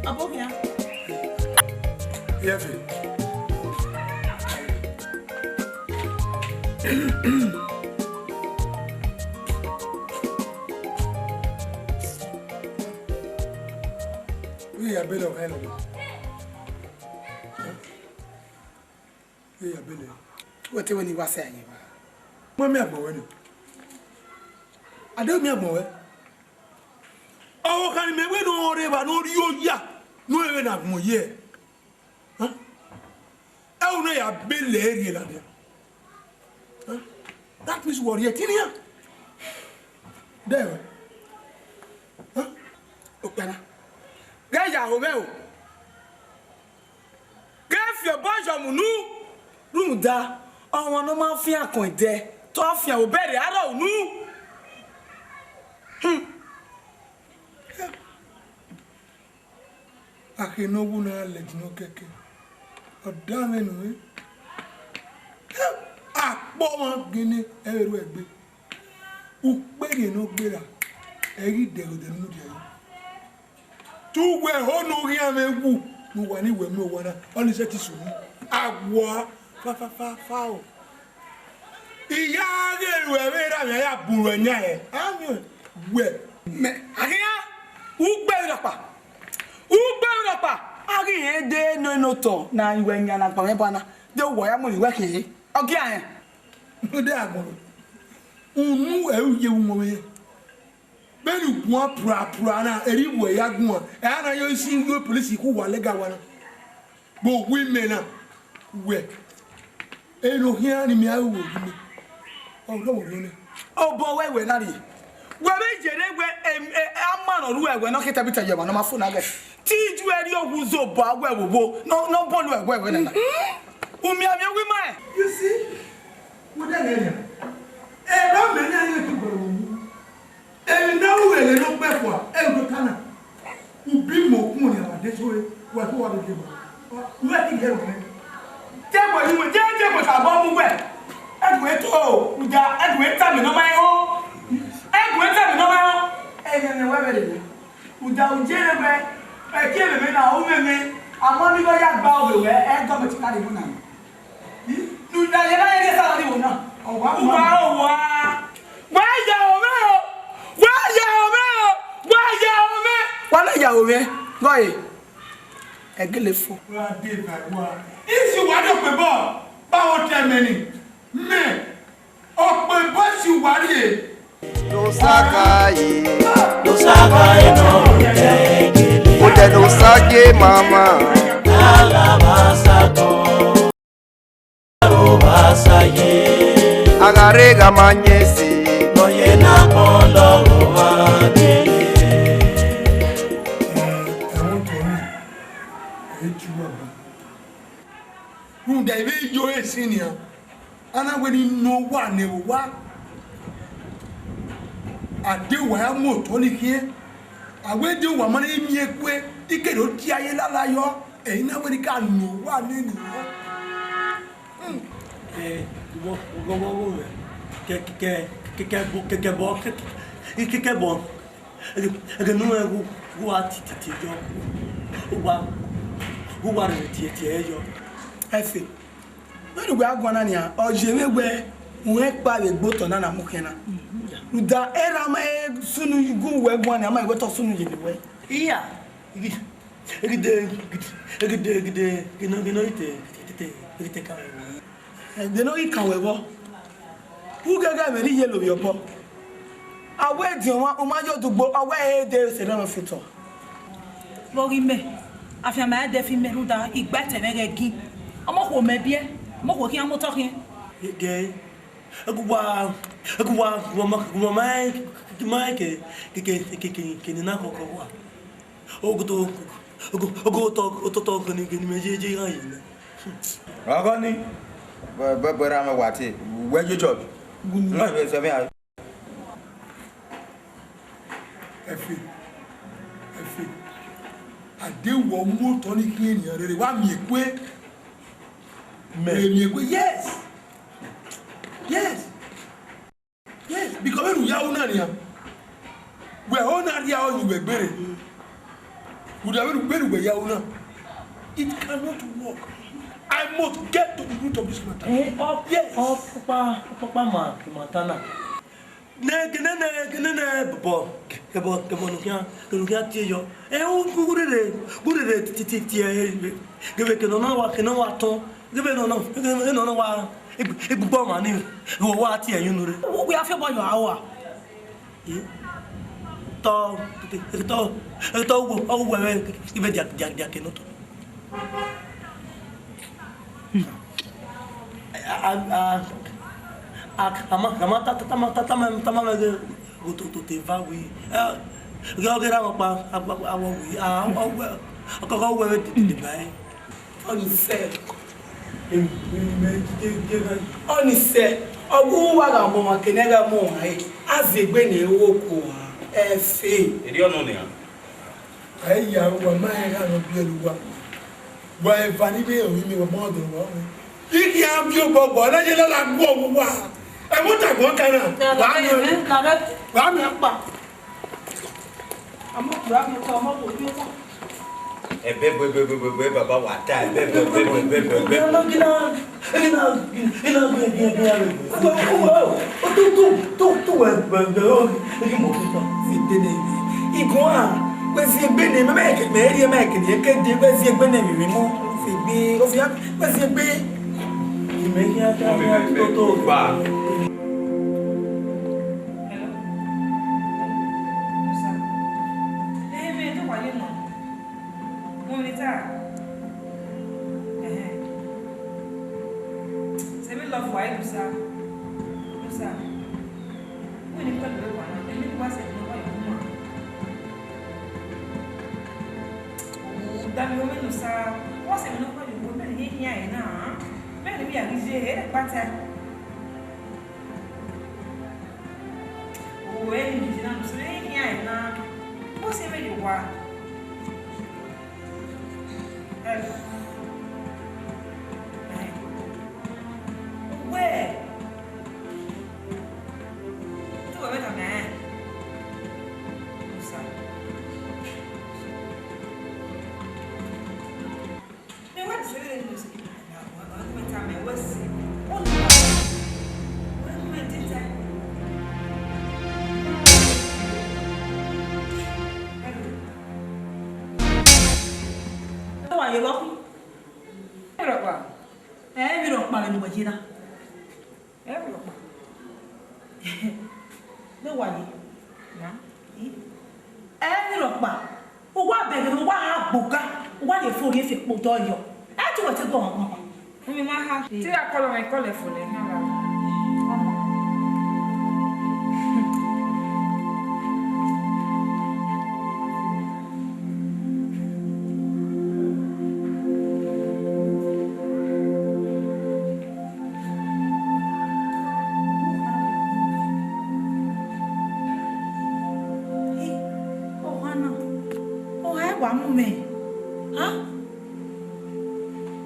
Aboghian. Yes, sir. Uyi ya bele ọmwa nọ. Uyi ya bele. Wẹ te wẹ ne I wa sẹ a ye evba? Mẹ miẹn agbọn wẹ nọ. A do miẹn agbọn wẹ. Ọvbokhan ne imẹ wẹ ne ọ rre evba ne ọ rri oya ne ọ vbe na agbọn ye. Huh? Ẹ unu ya bele rhie ladian. Huh? That means wẹ ọ rhie ẹtin nian. Dẹ wẹ. Huh? Okpia na. Ghẹ ya ho mwẹ o. Ghẹ fi obọ yọ mu unu. Rhunmwuda, ọmwa ne ọ ma fian akọn ẹdẹ, te ọ fian obọ ẹre arrọọ unu. Hmm. Akhe ne ọ wu na lẹ ẹdin nọ kẹkẹ, ọ danmwẹ unu. Akpọ ọmwa gele ẹ vbe ru ẹgbe. Ukperhian ne ọ gberra, ẹ i ghi dẹghe odẹ ne u mudia yi. Te uwẹ ho ne u khian mwẹ wu ne uwa ni wẹ mu owa na, ọnii sẹtin sunu. A wua fafafafa o. I ya ghe ruẹ vbe erha mwẹ ya bu ruẹ yan hẹ, a miẹn wẹ. Mẹ, a khian, ugbe vbe rhọkpa, ugbe vbe rhọkpa, a ghi rẹn de nọ nọ otọ ne a ru ẹre yan ne a gba mwẹ ba na, de uwa ya mu ivbi wẹ khian re, ọ gia rẹn. Rhunmwuda agbọn, unu ẹ i ye vbe umwọmwẹ. Vbene u guan pruapru na, erriọ uwẹ ya guan, ẹ a na yo isi igho police ku uwa lẹga wa na. Vbe owa imẹ na, wẹ, eno khian ne imẹ a ru vbe owa imẹ, ọ rọ vbe orhiọn nẹ. Obọ wẹ wẹ na rrie, wẹ vbe yere wẹ, em, e, ama ne ọ ru ẹwẹ ne ọ khian tẹbitẹ ye ọmwa ne ọ ma fo na ghẹ. Te I ju ẹre rhie owa uzobọ a wẹ vbe obo ne ọ, ne ọ bọlọ ẹwẹ ẹwẹ nana. Umianmian wi ma rẹn. You see? Wẹ de ẹghẹ nian, erha mẹ ne a ye tugbe vbe owu. Emwi ne a ru ẹghẹ ne ọ kpẹ fua, ẹre u do ta na. U bi mẹ okun ne a ma de so re, wa to wa do deba. U ghẹ te I ghe ẹre ọmwẹ. Te ẹguẹ ne uwẹ, te, te ẹguẹ ta obọ mu wẹ. Ẹguẹ to, uja, ẹguẹ tama ne ọ ma rẹn họn. Ẹguẹ tama ne ọ ma rẹn họn. Ẹghẹ ne wẹ vbe rre. Uja, u jere wẹ, ẹki ẹmwẹ mwẹ na, u mwẹ mwẹ, a ma ni ghe ọ ya gba ovbe wẹ, ẹ gọọmẹnti ka rre unu na. Ne uja ye na, ye salary wo na. Ọ wa, uwa, uwa. Wa ya aro mwẹ o. Wa ya aro mwẹ o. Wa ya aro mwẹ. Wa na ya aro mwẹ. Gọ e. Ẹ gele fo. Wa de ba wa. Isi wa do pe bọ. Ba wo tẹ mẹ ni. Mẹ. Ọ pe bọ si wa rrie. No saka ye. No saka ye no. Odẹ no sage mama. Alabasako. Obasaye. Agha rre gha ma yẹn si. Nọ ye na kpọn lọghọ wa kere. Ẹ, ẹmwẹ otọ ni, ẹ i ju uwa ba. Rhunmwuda, I vbe yo ẹre sin nian, a na wẹ ne I nọ owa ne vbe owa. A de owa ya mu otọ ni khian, a wẹ de owa ma na miẹn kue, I ke do tie a ye lala yọ, ẹ i na wẹ ne I ka nọ owa nene. Hmm. Eh, wọ, wọ, wọ, wọ, wẹ. Kẹ, kẹ, kẹ, kẹ, kẹ, bọ, kẹ, kẹ, bọ, kẹ, kẹ, kẹ, kẹ, bọ. Ẹghẹ, ẹghẹ ne uwẹ wu, wu a ti, ti, ti yọ. Wu a, wu a rẹ tie, tie yọ. Ẹfe. Vbene uwẹ a guan na nian, ọ ye mwẹ wẹ, uwẹ kpa vbe egbe otọ na na mu khian na. Rhunmwuda, erha ma sunu gu uwẹ guan nian, a ma wẹ te ọ sunu ye ne uwẹ. Iya, ibi. Egide, egide, egide, ghe nọ, ghe nọ i te, te, te, te, egide ka. Ẹdẹ ne ọ ghi kan wẹ vbọ, u ghẹghẹ ẹmwẹ ne I ye lovbiẹ obọ. A wẹ ediọn ọmwa, u ma ye odugbo, ọ wẹ e de sẹ erha mwẹ fotọ. Vbe ọ ghi mẹ, afianma ẹdẹ fi mẹ rhunmwuda igbaitẹ mwẹ ghẹ gin. Ọmọ okhuo mẹ biẹ, ọmọ okhuo khian mu otọ khian. Gẹ, ẹgu wa, ẹgu wa, wa ma, wa ma, ma ke, ke, ke, ke, ke, ke nina kọkọ wa. Ogoto, ogo, ogo otọ, otọ, otọ, gini, gini, mẹ ye, ye, iran ye nẹ. Ọgọ ni, bẹ, bẹ, bẹ ra mẹ wa tie, wẹ ye church. Nọ, ẹ, sẹ mẹ a. Ẹfe, ẹfe. Ade wọ mu otọ ni khian enian rere, wa miẹn kue. Mẹ. Wa miẹn kue, yes. Yes. Yes, because vbene u ya ru na nian, wẹ ho na rhie aro ye uwẹ gbere. Rhunmwuda vbene, vbene uwẹ ya ru na, it cannot work. I must get to the root of this matter. Eh, ọ, yes. Ọkpọkpa, ọkpọkpa ma, ma ta na. Ne, gene ne, gene ne, bọ, kẹbọ, kẹbọ ne u khian, ne u khian tie yọ. Eh, u, u, u rere, u rere ti, ti, ti, tie, eh, ghe vbe ke ne ọ na wa, ke ne ọ wa tọn. Ghe vbe nọ nọ, ghe vbe nọ nọ wa, egbe-, egbugbo ọmwa ni, vbe wa tie ẹyun unu rre. Uwu ya fi obọ yọ aro a? Tọ, tọ, tọ, uwu, uwu ẹmwẹ, ive dia, dia, dia ke nọ tọ. A, a, a, a, a ma, a ma ta, ta, ta ma, ta, ta ma, ta ma mwẹ ghe, go to, to te va wi. Eh, ghe, ghe ra ọkpa, a, a, a, wa wi, a, a, a, ọkọ, ọkọ, wẹ, dede ba, eh. Ọni sẹ. Ọni sẹ, ọ gu uwa gha mu ọmwa ke ne ẹ gha mu ọmwa re, a zẹ egbe ne ẹ wo ku uwa, ẹfe. Erriọ nọ nian. A i ya uwa, ma rẹn gha ne ọ biẹlẹ uwa. Wa eva ni vbe rẹn ovbi mẹ, wa ma dọlọ uwa. I khian biẹ obọ, wa na ye lala gu ọmwa uwa. Ẹmwata guan kan na. Wa miẹn, wa miẹn. Ẹbẹ bẹbẹbẹbẹ, baba wa ta, ẹbẹ bẹbẹbẹbẹ. Egbe ne, iguan, wẹ zẹ egbe ne, mẹ, mẹ, mẹ, mẹ, mẹ, wẹ zẹ egbe ne, mẹ, mẹ, wẹ zẹ egbe. Imẹ khian ta, khian toto. Hello? Musa. Ẹhẹn, mẹ, do wa ye nọ? Mo ni ta. Ẹhẹn. Sẹ vbe love wa, Musa. Musa. Wẹ ne I kọlu ruẹ wa na, emwi ne uwa sẹ ne uwa ye wu ma. U da miẹn ọmọ ne Musa, uwa sẹ ne uwa ye wu, mẹ ne I khian ẹre na. Mẹ ne I ya ghi ye, ẹre kpata. Owẹ ni mi jina mu sẹ ne I khian ẹre na. Uwa sẹ vbe ye owa. Ẹ, ẹ, uwẹ, te uwẹ vbe tama ẹn? Musa. Mẹ wa dẹsẹ vbene Musa. Wẹ tama ẹn, wẹ sẹ. Ọ na. Wẹ, wẹ tita. Hello. Ẹ wa ye vbọ khin? Emwi rhọkpa. Ẹ, emwi rhọkpa vbene uwẹ ye na. Emwi rhọkpa. Ne wa ye. Na. I. Emwi rhọkpa. Uwa bẹghe ne uwa gha gboga, uwa ye fo rhie fi kpo odọ yọ. Ẹ te uwẹ te gbe ọmwa kpakpa. Umi ma ha. Te ya kọlọ mwẹ kọlọ ẹfo lẹ, iran gha. Ọha na, ọha ẹwa mu mwẹ. Ha?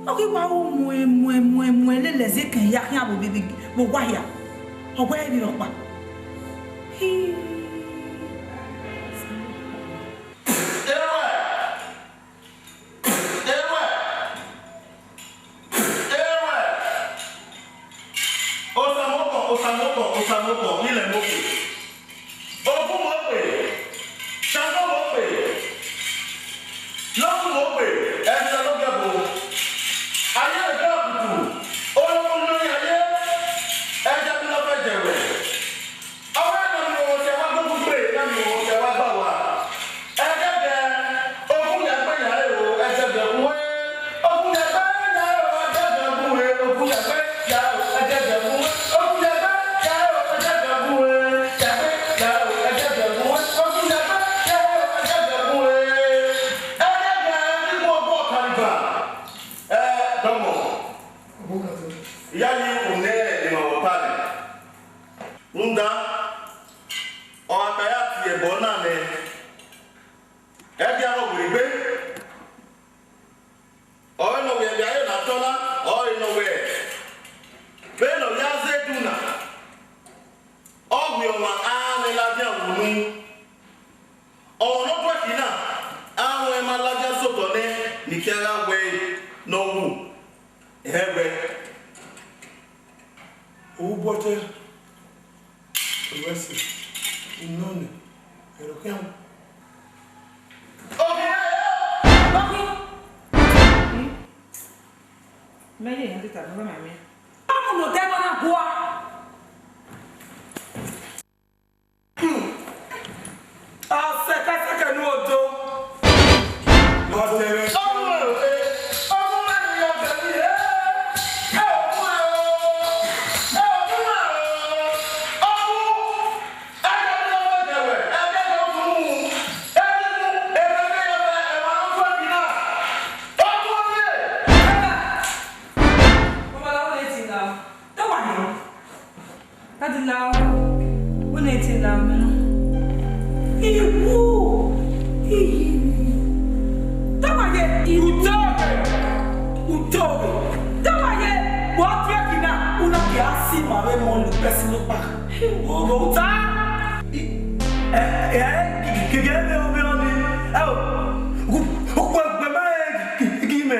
Ọ ghi wa ru muẹn, muẹn, muẹn, muẹn lele ẹzẹ ekẹn hia khian vbe, vbe, vbe owa hia. Ọ wẹ emwi rhọkpa. Hi. Erhuẹ! Erhuẹ! Erhuẹ! Osamobọ, Osamobọ, Osamobọ, ilẹ mo ke. Ogun mo pe, Ṣango mo pe, lọkun Ne I khian gha wẹ ne ọ wu, ẹhẹn wẹ. Ovbi obọ te, ẹse, inọnẹ, ẹrọ khian. Mẹ ye yan tita, mẹ wẹ ma miẹn. Ọmọ ne odẹ nọ na gua. Asẹkẹsẹkẹ ne odo. Ọdẹrẹ. Ọmọ, eh, ọmọ ma ni ọdẹ ni, eh. Ẹ, ọmọ, eh, ọmọ, eh, ọmọ. Daddy Lao, wẹ ne te la mẹ na. Iwu, iwu. Dọgba ye. Utọghe, utọghe. Dọgba ye. Wẹ ọ drink na, u na ke a si ma vbe mọ lu bẹsi nọkpa. Ọghe uta. Ẹ, ẹ, gẹgẹ vbe ọ vbe ọ ni. Ẹ o, ugbẹmẹ ghi mẹ,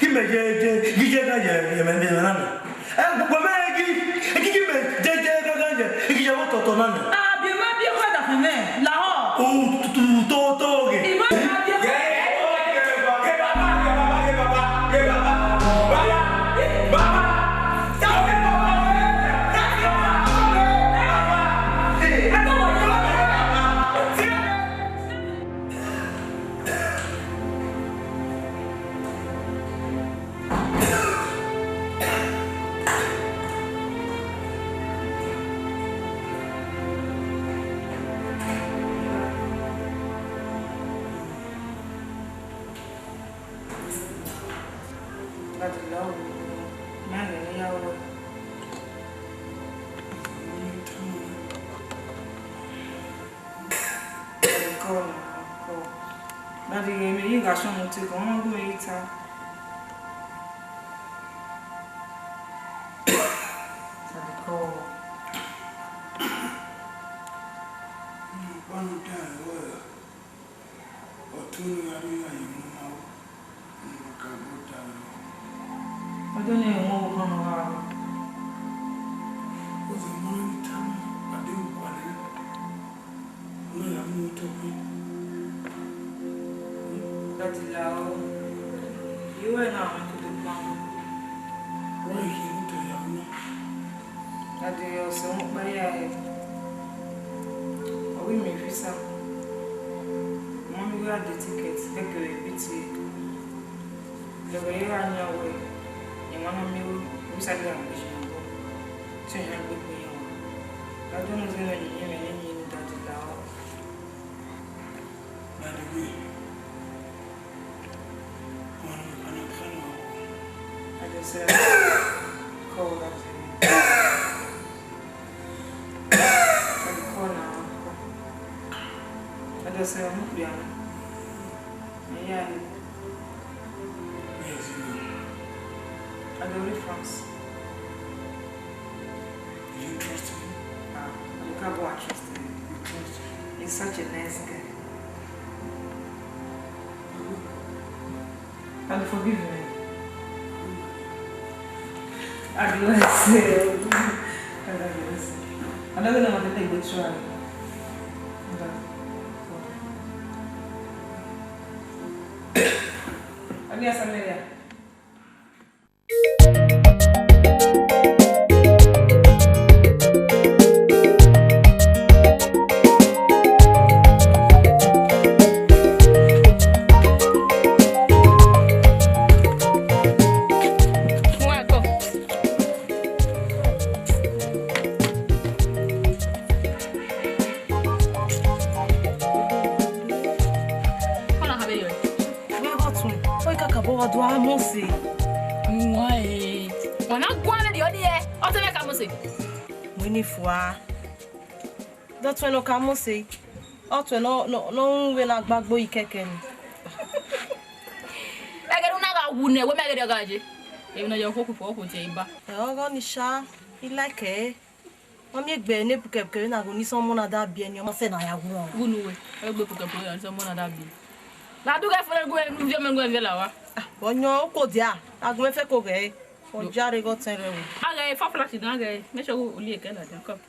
ghi mẹ ye, ye, ghi ye na ye, ye mẹ, mẹ na mẹ. Ẹ, ugbẹmẹ ghi, ghi, ghi mẹ, ye, ye, ye, ye, ye, ghi ye vbe otọtọ na mẹ. A biẹ ma biẹ khẹ da fẹ mẹ, lahọ. U, tu, tu, to, to, ghe. I ma biẹ khẹ. Daddy Lao, mẹ ghe ne I ya ruẹ. Daddy Lao, mẹ ye gha sunu te, ọ ma gu mwẹ ye ta. Daddy Lao. Ọtẹn ne a rhie iran ye emwa na ru, ne a ka gbe ọta nọ. Ọdọ ne emwa ọvbokhan ne ọ gha ru. Ọzọ emwa ne I tama, a deghẹ u gualọ ẹre, u na ya mu otọ khin. Daddy Lao, I wẹ na mwẹ toto kpao. Wa i khin otọ ya ru na. A de ọse ọmọ ọkpa ya ẹre, ọ ghi miẹn visa, ọ ma miẹn ighẹ a de ticket, ẹkẹ vbe biti ẹre. Lẹghẹ iran yan wẹẹ, emwa na miẹn visa gha gbe ye obọ, te iran gbe gbe iran. Daddy, ọmọ zẹ mwẹ ne uyinmwẹ ne iyẹn ne Daddy Lao. By the way, ọmọ ne mẹ kha na kha na. I just said, call that. Call now. I just said, I'm not. Yeah. Where is he going? I go to France. Do you trust him? Ah, you can't go and trust him. You trust him? He's such a nice guy. And forgive me. I do say. I do say. I don't know what they go try. Let me ask Amelia. Ọna kha vbe yọ. Wẹ ghe ọtẹn, ọ i kakabọ gha do a mose. Uwan e. Wa na guan vberriọ ni ẹ, ọ te mwẹ ka mose. Mu ni fua. Dọtun nọ ka mose. Ọtẹn nọ, nọ, nọ vbe na gbagbo yi kẹkẹ ni. Ẹghẹ ne u na gha wu nẹ, wẹ mẹ ghe ọ gha ye. Emwi ne ọ ye okhuo okhuo, okhuo tie ba. Ẹ, ọghe ọnii sha, I like ẹre. Ọ miẹn egbe ne pukẹpukẹ vbe na ghe ne isọmọ na da biẹ ni, ọ ma sẹ ne a ya wu rọnrọn. Wu ne uwẹ, egbe pukẹpukẹ vbe na ne isọmọ na da biẹ. La du ghẹ fẹrẹ gu ẹre ne u viọ mẹ gu ẹre viẹ la owa. Ọyọn oko dia, agbọn fẹ ko ghẹ, ọ jare ghe ọtẹn rẹ o. A ghẹ four flat dan ghẹ, make sure u li eke ladian, come.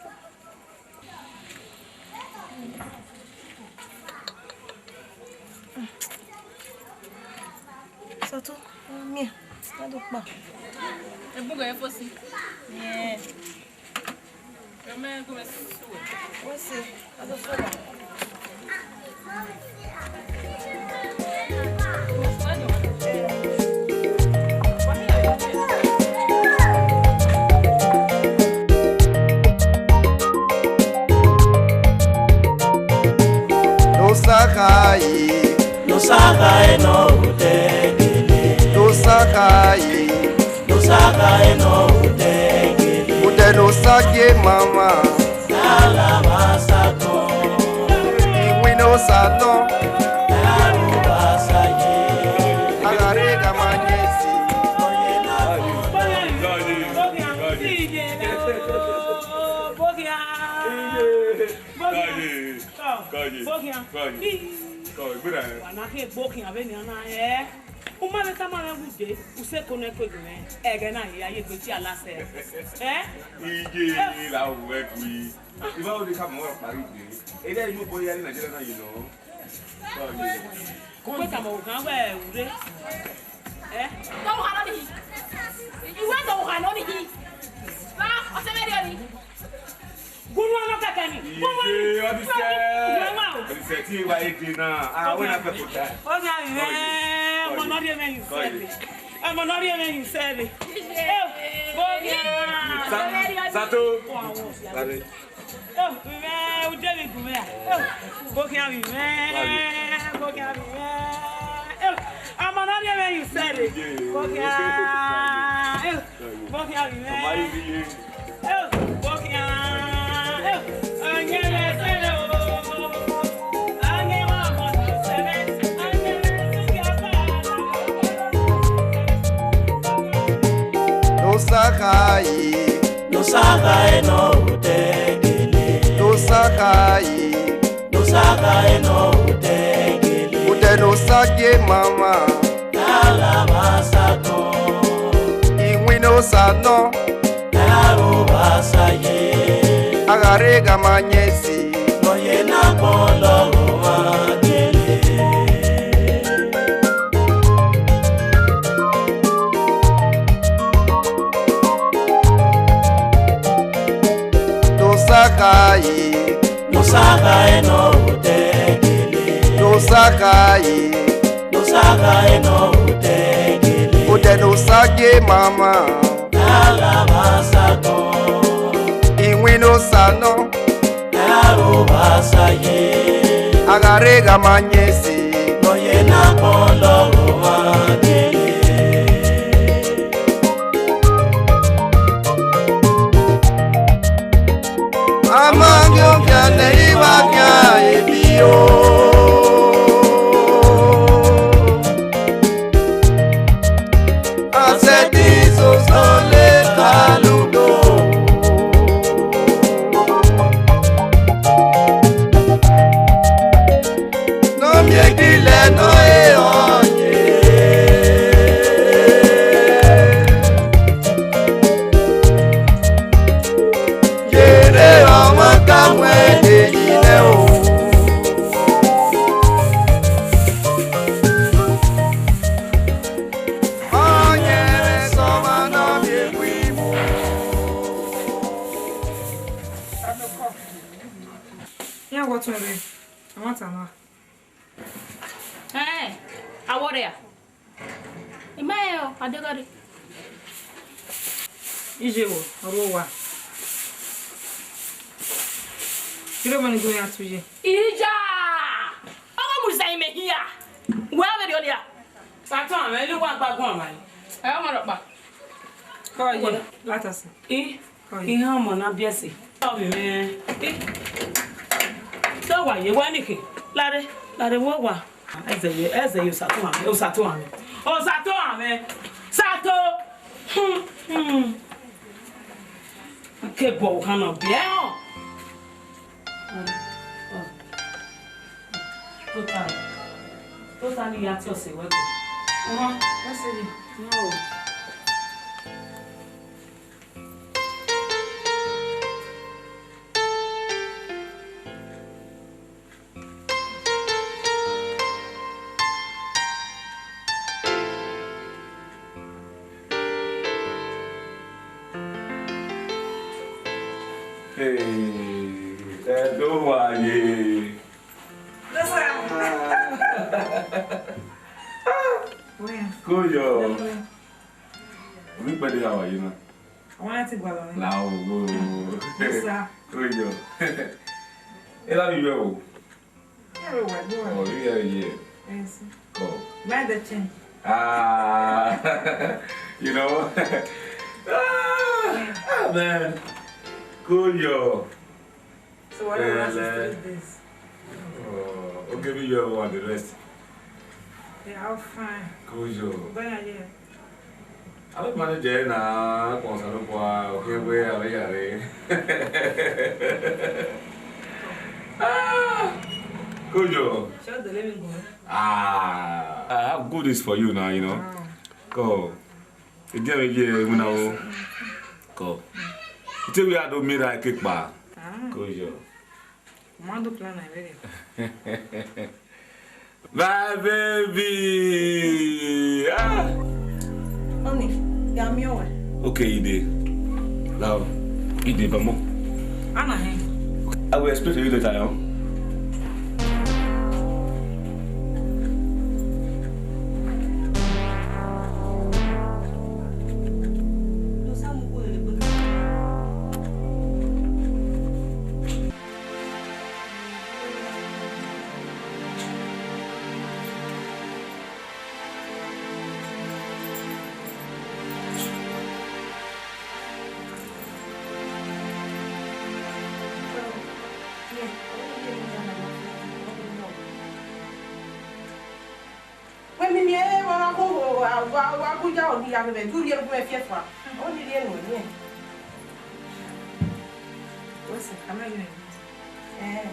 Sato, miẹn, ta do kpa. Egbugbe fosi. Miẹn. Wẹ se, ta do kpa. Nosa khae, nosa khae nọ utẹ gele. Nosa khae, nosa khae nọ utẹ gele. Utẹ nosa gie mama. Alabasa tọn. Iwinna osa nọ. Alabasa ye. A gha rre gha ma ye esi. Bogia. Bogia. Bogia. Bogia. Wa na khin egbe okhian vbenian na, ẹ? U ma vbe tama mwẹ ude, u sẹ eko ne ẹko egbe mwẹ, ẹghẹ na hia ye egbe fi ala sẹ. Ẹ? Iye la wẹ gui. Iba ode ka mọ ọkpa rri gbe. Ede inu obo ya ni Nigeria na ye nọ. Kue tama ọghan wẹ u rre. Ẹ? Tọ oha nọ ni hi. Iwe tọ oha nọ ni hi. Ra, ọsẹ mẹ rriọ ni. Gun unu ọnọ kẹkẹ ni. Gun unu ọnọ. Iye, ọ di sẹ. Gun unu ọnọ. Ọ di sẹ ti wa ede na. Ah, wẹ na fẹ ko ta. Ọ na rẹ, ọmọ nọ rhie mwẹ yin sẹre. Ọmọ nọ rhie mwẹ yin sẹre. Ẹ, bo ghi a. Sa-, Sato. Ẹ, vbe mwẹ, u de vbe gun mwẹ a. Ẹ, bo ghi a vbe mwẹ. Bo ghi a vbe mwẹ. Ẹ, ọmọ nọ rhie mwẹ yin sẹre. Bo ghi a. Ẹ, Bọkhian vbe mwẹ. Ẹ, bọkhian. Ẹ, ọyẹnmwẹ sẹrẹ o. Ọyẹnmwẹ ọmọ sẹrẹ. Ọyẹnmwẹ sẹrẹ. Nosa khae. Nosa khae nọ utẹ gele. Nosa khae. Nosa khae nọ utẹ gele. Utẹ nosa gie mama. Alabasa tọn. Iwinna osa nọ. Alabasa ye. A gha rre gha ma yẹn esi. Nọ ye na kpọn lọghọ ma gele. Nosa khae. Nosa khae nọ utẹ gele. Nosa khae. Nosa khae nọ utẹ gele. Utẹ nosa gie mama. Alabasa tọn. Iwinna osa nọ. Alabasa ye. A gha rre gha ma yẹn esi. Nọ ye na kpọn lọghọ ma gele. A ma ghi ogian ne I wa khian ebi o. A sẹtin soso le kaludo. Ne ọ miẹn gilẹ ne ọ re ọye. Yere ọmwa ka wẹ de yi nẹ o. Ọyẹnmwẹ sẹ ọmwa ne ọ miẹn egbe imu. Iran wọ tuẹn vbe ẹmwata na. Ẹn, a wọrre a? I ma rẹn o, a deghẹ rre. Iye vbo, ọ ru owa. Irẹn ọmọ ni gun iran tu ye. Iya! Ọmọ mu zẹ imẹ hia. Wẹ a vbe rriọ nia? Sato amẹ, ẹ wa gba guan mwa. Ẹ ọmọ rọkpa. Kọ ye, Latas. I, Kọ ye. Iran ọmọ na biẹ ẹse. Ọ vbe mwẹ. I. Te wa ye wẹ nìkhin. Lare, lare vbe owa. Ẹzẹ ye, ẹzẹ ye, Osato amẹ, Osato amẹ. Osato amẹ. Sato. Hmm, hmm. Ke bọ ohan nọ biẹ họn. Tota, tota ni ya tie ọse wẹ gbe. Ọmọ, what's it? No. Hey, ẹ do wa ye. Yes, sir. Well, Koyo. Yes, sir. Obi pẹ de a wa ye na. Àwọn láti gbà lọ ni. La o. Yes, sir. Koyo. Ẹ la mi yọ o. Everywhere, go on. Oh, yeah, yeah. Yes. Cool. Mind the change. Ah, you know. Ah, ah, man. Koyo. So what about us in three days? Oh, okay, me you want the rest. Yeah, how fine. Koyo. Bye, yeah. Avbe manager na kpọnmwẹ Osanobua, ọ khian wẹ avbe ya rre. Ah, Koyo. Sure, they let me go. Ah, I have good news for you now, you know. Ah. Ko, ẹ jẹ vbe ye iwinna o. Ko, ite wẹ a do miẹn erha ẹkekpa. Ah. Koyo. Mando plan na very. My baby. Ah. Honey, ya mi owe. Okay, Ide. Now, Ide, come on. Ana he. I will explain to you later, yo. Wẹ mi miẹn wa gha kho, wa, wa, wa gu ya ọ ni ya vbe, vbe, du rhie gu ẹfi ẹfua. Ọ ni rhie nuẹn, rhie. Wẹ sẹ, a ma yọ ẹre. Ẹn,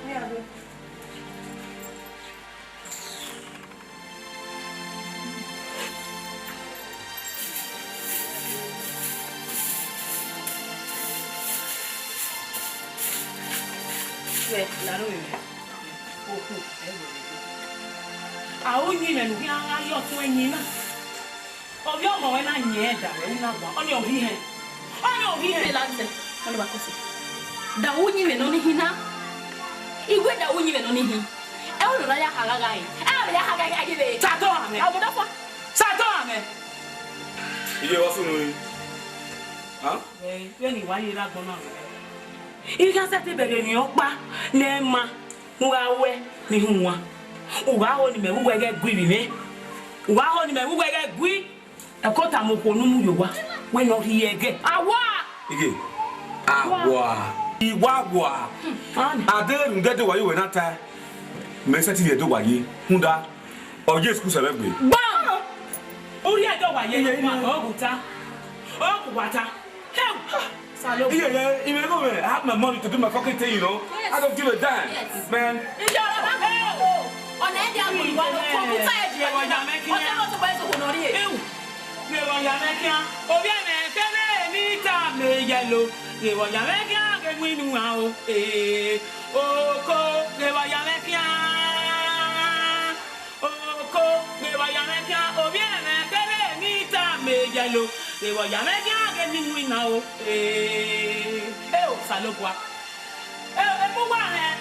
ne a do. Wẹ, la aro mwẹ. Okhu, ẹ wẹ. A ru uyinmwẹ ne u khian gha ye ọtuẹn ẹyin na. Ovbi ọmọ ruẹ na yin ẹn da ruẹ, u na gua, ọnii ọ ghi hẹn. Ọnii ọ ghi hẹn. Ẹ la tẹ, ọnii wa kọsẹ. Da ru uyinmwẹ nọ ni hin na. I wẹ da ru uyinmwẹ nọ ni hin. Ẹ ru nọ na ya kha gha gha hin. Ẹ vbe ya kha gha gha ye vbe. Sa dọ amẹ. Abodafua. Sa dọ amẹ. Iye wa sunu yi. Ha? Ẹ, vbene I wa ye rre agbọn na. I gha sẹtin bẹghe emwi ọkpa ne ẹ ma. U gha ruẹ ne I hu wan, u gha ho ne imẹ vbe uwẹ ghẹ gui vbe mwẹ. U gha ho ne imẹ vbe uwẹ ghẹ gui. Ẹko tama okhuo ne u mu ye owa, wẹ ne ọ rhie ẹghẹ. A wa! Ige, a wa! I wa wa! A deghẹ rhunmwuda ẹdẹ wa ye uwẹ na tae, mẹ i sẹtin rhie ẹdẹ wa ye, rhunmwuda ọ ye school sẹ mwẹ gbe. Gban! U rhie ẹdẹ wa ye, ọ ghu ta, ọ ghu wa ta. Hey! Salome. Yeah, yeah, you know, man, I have my money to do my fucking thing, you know. Yes. I don't give a damn, yes, man. Iye ọ̀rọ̀ náà kò tó. Ọ̀nà ẹ̀dí àgbò ìwà ló kọ́ kúta ẹ̀dí ẹ̀dí náà. Ọjọ́ náà tó bá ẹ̀sùn kò nọ rí e. Ewu, lè wọ̀ yà mẹ́ kíá. Òbí ẹ̀mẹ̀ kẹ́lẹ́ mi ta mi yẹ lo. Lè wọ̀ yà mẹ́ kíá, kẹ́ mú inú wa o. Ee, oko, lè wọ̀ yà mẹ́ kíá. Oko, ghe vbe ọ ya mwẹ khian, ovbi ẹmwẹ kherhe emwi tama e yẹlo. Ghe vbe ọ ya mwẹ khian ghe ne I winna o. Ee, e Osanobua. E, e mu uwa hẹn.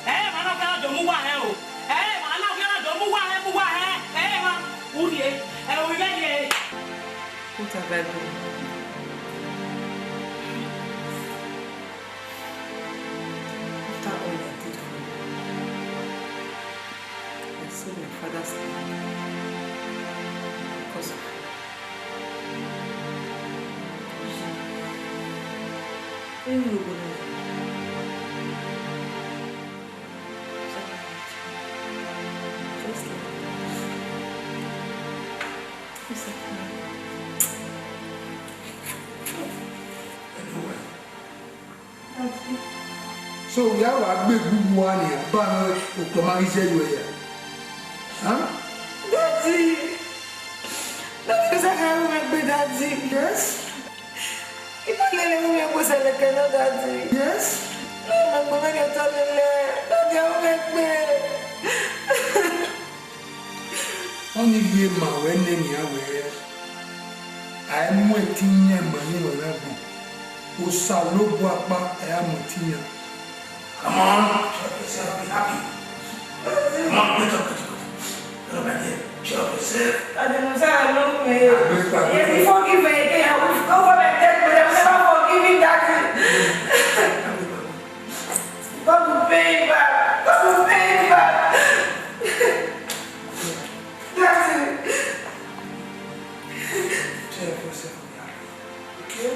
Ẹ i re emwa na khian do mu uwa hẹn o. Ẹ i re emwa na khian do mu uwa hẹn, mu uwa hẹn. Ẹ i re emwa. Urhie, ẹ i re ovbi mwẹ ye. What have I done? After all I did for you, I see my father's name because of you. Ẹ i re ogbonna. Just like this. So, ya wa gbe egbe uwa nia, ba mwẹ otọ ma ghi zẹ ye uẹ ya. Huh? Daddy! Daddy. Yes? I ma lele ẹvbo mwẹ gbe sẹ nẹ kẹ nọ, Daddy. Yes? Ne ọ ma gbe mwẹ rhie otọ lele, Daddy, ẹvbo mwẹ gbe. Ọnii rhie ma wẹ nẹ nian wẹẹ, a i mu ẹtin yan ma hin wẹ na gbọn. Osanobua ọkpa, ẹ ra mu ẹtin yan. Come on, cheer up yourself, be happy. Come on, get up, get up. Get up, my dear. Cheer up yourself. Daddy, mo sáà ló ń pè é. Àgbẹ̀ pàgbẹ̀. Yes, he forgive me again. I will go for my dead, but I will never forgive him, Daddy. God will pay him back. God will pay him back. Daddy. Cheer up yourself, be happy. Okay?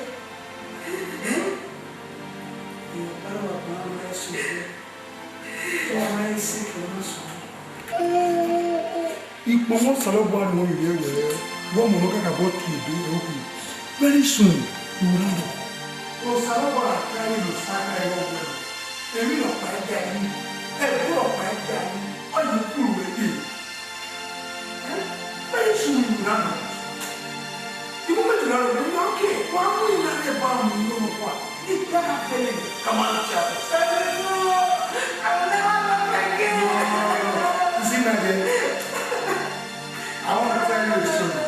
Hmm? Ikpọnmwẹ Osanobua ne ọ rhie wẹẹ, wẹ ọmọ ne ọ kakabọ tie ebe ẹre okhu, very soon, you will land up. Osanobua gha ta ẹre ne Osa gha ẹre ọghe ẹre, emwi ne ọ kpa ẹdia yi, ẹvbo ne ọ kpa ẹdia yi, ọ yi ukpulu ẹre dee. Very soon you will land up. The moment you land up, you are okay. Wa mu ina ne ba mu ino no kwa. Ni da ka fele. Come on, child. I will never love you again. No, no, no, no. You see, my dear, I want to tell you a story.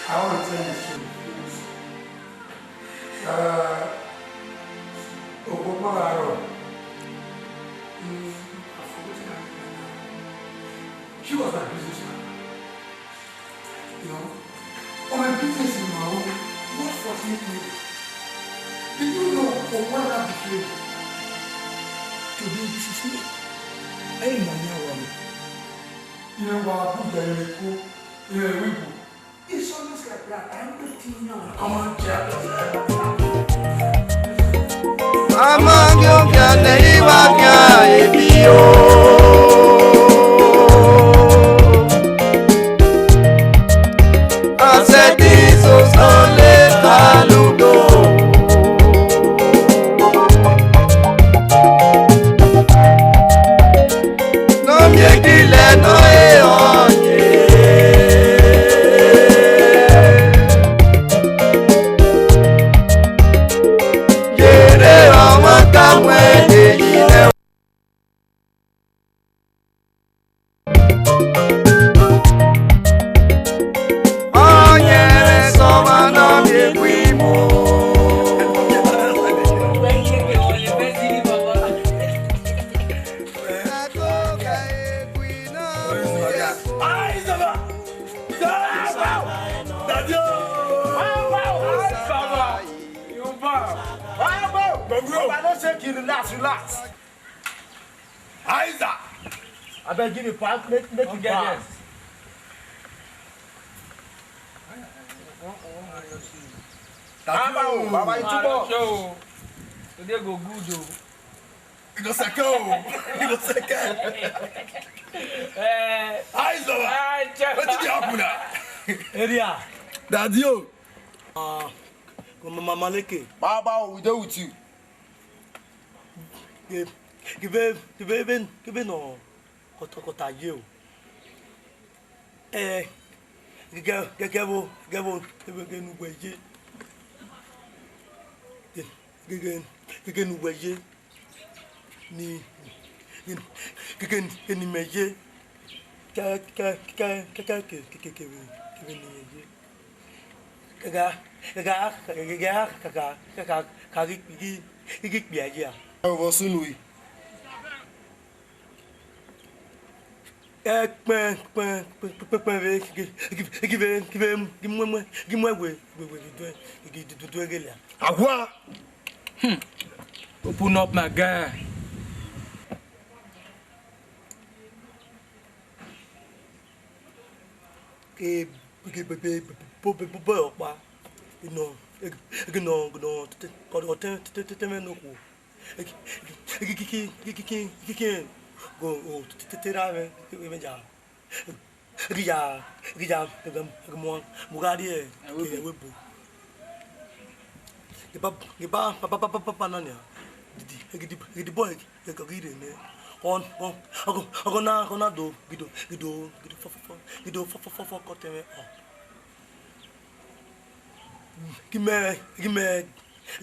I want to tell you a story. Uh, Ogbogbo Aro. Mm, I forgot her name now. She was my business partner. You know, on my business in my own, what forty-eight million? Do you know for what I became? Today, this is me. I am Manya Wale. You know, what I put there in the cook, in the window. It's almost like that. I'm the thing now. Come on, Jack. Amagiogia ne ibagia ebio. Asẹdin soso le kaludo. Nọ miẹn gilẹ nọ e ọye. Yere ọmwa ka wẹ ne yi nẹ. Ọyẹnrẹn sẹ ọmwa ne ọ miẹn egbe imo. Relax, relax. Aiza! Abeg, give me pass, make, make it pass. Baba, o, Baba, you too much. Today go good o. You go second o. You go second. Eh. Aiza! Wetin dey happen now? Area. Daddy o. Ah, Mama Leke. Baba, o, we dey with you. Give, give, give, give, give no. Kọta, kọta ye o. Eh, gẹgẹ, gẹgẹ vbo, gẹgẹ vbo, gẹgẹ, gẹgẹ ne uwẹ ye. Gẹgẹ, gẹgẹ ne uwẹ ye. Ni, gẹgẹ, gẹgẹ ne imẹ ye. Kẹ, kẹ, kevbe, kevbe ne imẹ ye. Gha, gha, gha, gha, gha, gha, gha, ghi, ghi, ghi, ghi kpia ye a. Ẹ vbọ sunu yi. Ẹ kpẹn, kpẹn, kpẹn, kpẹn, kpẹn vbe, ghi, ghi, ghi vbe, ghi vbe, ghi mu, mu, ghi mu ẹwe, we, we, ghi duẹ, ghi du, du, duẹ ghe lẹ. Awa! Hmm. Open up, my guy. Ke, ke, be, be, bo, be, bo, bo, ọkpa. Ino, eg-, eg-, no, no, te, te, ọ, ọ, te, te, te, te, te, me no ku. Eg-, eg-, eg-, kiki, kiki, kiki, kiki, go, o, te, te, te, ra me, me, me, ja. Eg-, eg-, ja, eg-, ja, eg-, eg-, mo, mo ga rie, eh, we bo. Ge ba, ge ba, ba, ba, na nia. Didi, eg-, di, eg-, di bo, eg-, Ẹ ka ghi rre nẹ. Ọ, ọ, ọgọ, ọgọ na, ọgọ na do, ghi do, ghi do, ghi do fọ, fọ, fọ, ghi do fọ, fọ, fọ, fọ, kọ tẹmwẹ, ọ. Ghi mẹ, ghi mẹ,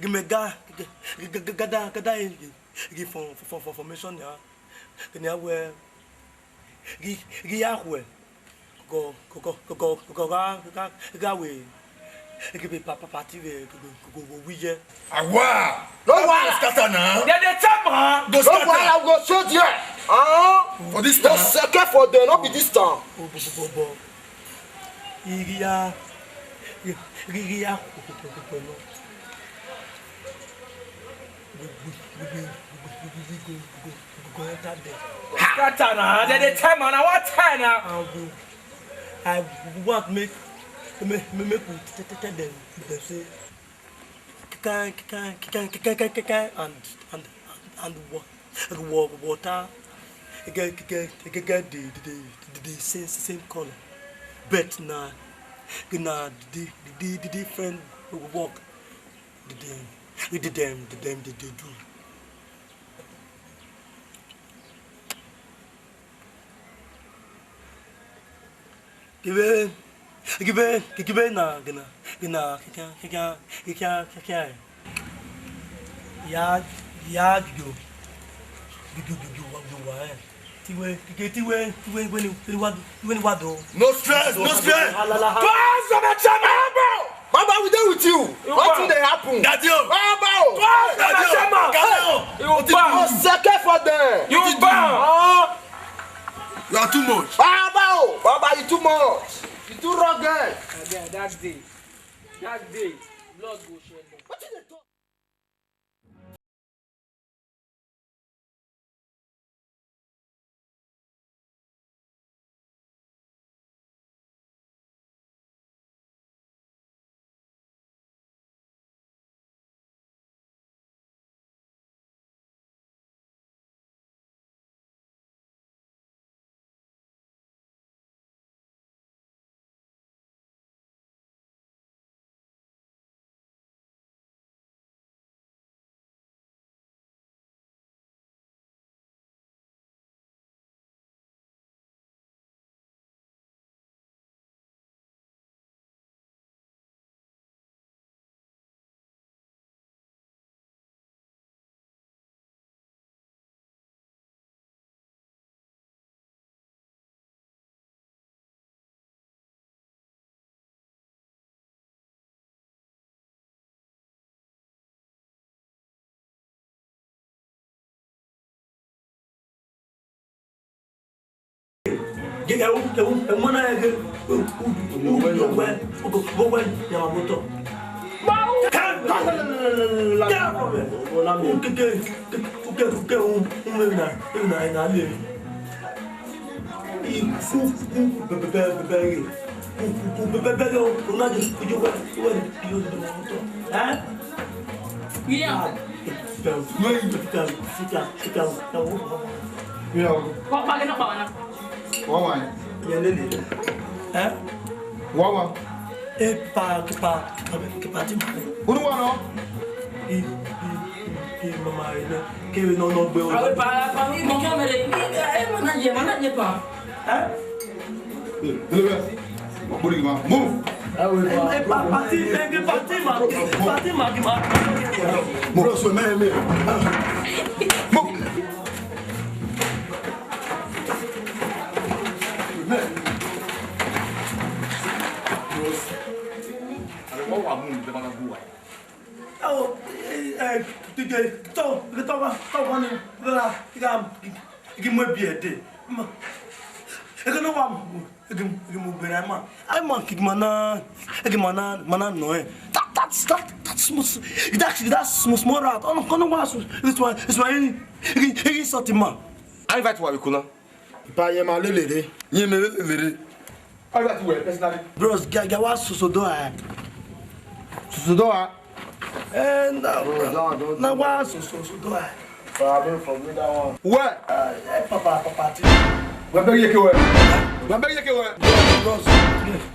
ghi mẹ ga, ga, ga, ga, ga da, ga da, ghi, ghi fọn, fọn, fọn, fọn, formation nia. Ghi nia wẹ, ghi, ghi ya khuẹ. Gọ, gọ, gọ, gọ, gọ, gọ, gha, gha, gha wẹ, ghi vbe pa, pa, party vbe, gọ, gọ, gọ, gọ, wi yẹ. Awa! No wa. Scatter now. They dey tell man. Go scatter. No wa, I go show there. Ah. For this town. Go second for them, not be this town. Bo, bo, bo, bo, bo. Ighi ya, ighi, ighi ya, no. We, we, we, we, we, we, we, we go, we go, we go enter there. Scatter na, they dey tell man, I wan tell na. And we, I want make, make, make, make we t-, t-, t-, tell them, them say, kikai, kikai, kikai, kikai, kikai, kikai, and, and, and, and wa-, wa-, water, e get, e get, e get, e get the, the, the, the, the same, same color. But na, na the, the, the, the different work. Did them, did them, did them, did they do? Give it, give it, give it now, gina, gina, kikan, kikan, kikan, kikan. Ya, ya, yo, yo, yo, yo, wa, yo, wa, eh. Tiwe, kike tiwe, tiwe, when you, when you want, when you want to. No stress, no stress. Halala, halala. Boss, I'm a champion. Baba, we dey with you. Nothing dey happen. Daddy o. Baba o. Daddy o. Hey. You bow. Second for them. You bow. You are too much. Baba o. Baba, you too much. You too rugged. That day, that day, blood go shele. Wetin dey talk? Wawa. Epa, kipa, kipa, kipa ti ma. Unu wa nọ? I, i, i, mama, i nẹ, kevbe nọ, nọ gbe o. Awe pa, pa, mi mọ kẹ mẹ re, mi, e, ma na ye, ma na ye pa. Eh? Move. Awe pa. E, e, pa, pa ti, e, e, pa ti ma, pa ti ma, ki ma. Move. Bro, so me, me. Move. Ẹo, ẹ, ẹ, dede, tọ, tọ, tọ, tọ, ni, ra, ra, igi mu ebi ẹdẹ. Ma, ege ne wa mu, igi, igi mu gbera ma. Ai ma, igi ma na, igi ma na, ma na nọ ẹ. That, that, that, that small, that, that small, small rat. Ọnọ, ọnọ wa so, it's my, it's my, igi, igi sọti ma. I invite wa bikuna. Ipa yẹn ma lele rre. Yẹn mẹ lele rre. How that you were personally? Bros, ga, ga wa soso do a. Soso do a. Eh, na, bro, na, don't, don't na do wa that. Soso, soso do a. Problem for me, that one. Where? Uh, eh, papa, papa, ti. Where beg you where? Where beg you where? Bros,